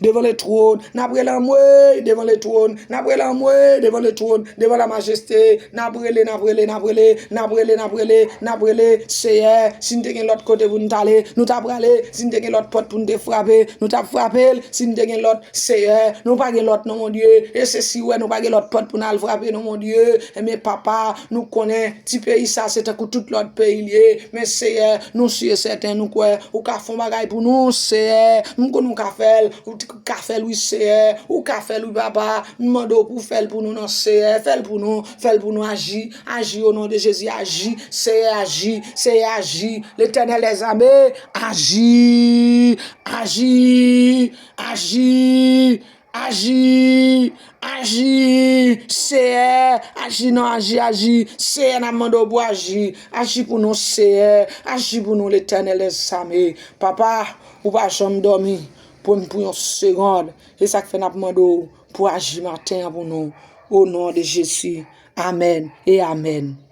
devan le twòn. N ap rele anmwe devan le twòn. N ap rele anmwe devan le twòn, devan la majeste. N ap rele, n ap rele, n ap rele, n ap rele, n ap rele, n ap rele. Seyè, si n te gen lòt kote pou n t ale, nou t ap prale. Si n te gen lòt pòt pou n te frape, nou t ap frape l. Si n te gen lòt, Seyè, nou pa gen lòt non, Bondye. E se si wè nou pa gen lòt pòt pou n al frape non, Bondye. Enben, Papa, nou konnen ti peyi sa se tankou tout lòt peyi l ye. Men, Seyè, nou si e sèten, nou kwè ou ka fè yon bagay pou nou, Seyè. M konnen ou ka fè l. Ou t-, ka fè l, wi, Seyè. Ou ka fè l, wi, Papa. M mande w pou w fè l pou nou, non, Seyè. Fè l pou nou. Fè l pou nou. Aji. Aji, o non de Jezi. Aji. Seyè, aji. Seyè, aji. Letènèl dèzame, aji. Aji. Aji. Aji. Aji. Seyè, aji, non, aji, aji. Seyè, n ap mande w pou aji. Aji pou nou, Seyè. Aji pou nou, Letènèl dèzame. Papa, ou pa janm dòmi pou n, pou yon segonn. Se sa k fè n ap mande w pou aji maten an pou nou. O non de Jezi. Amèn e amèn.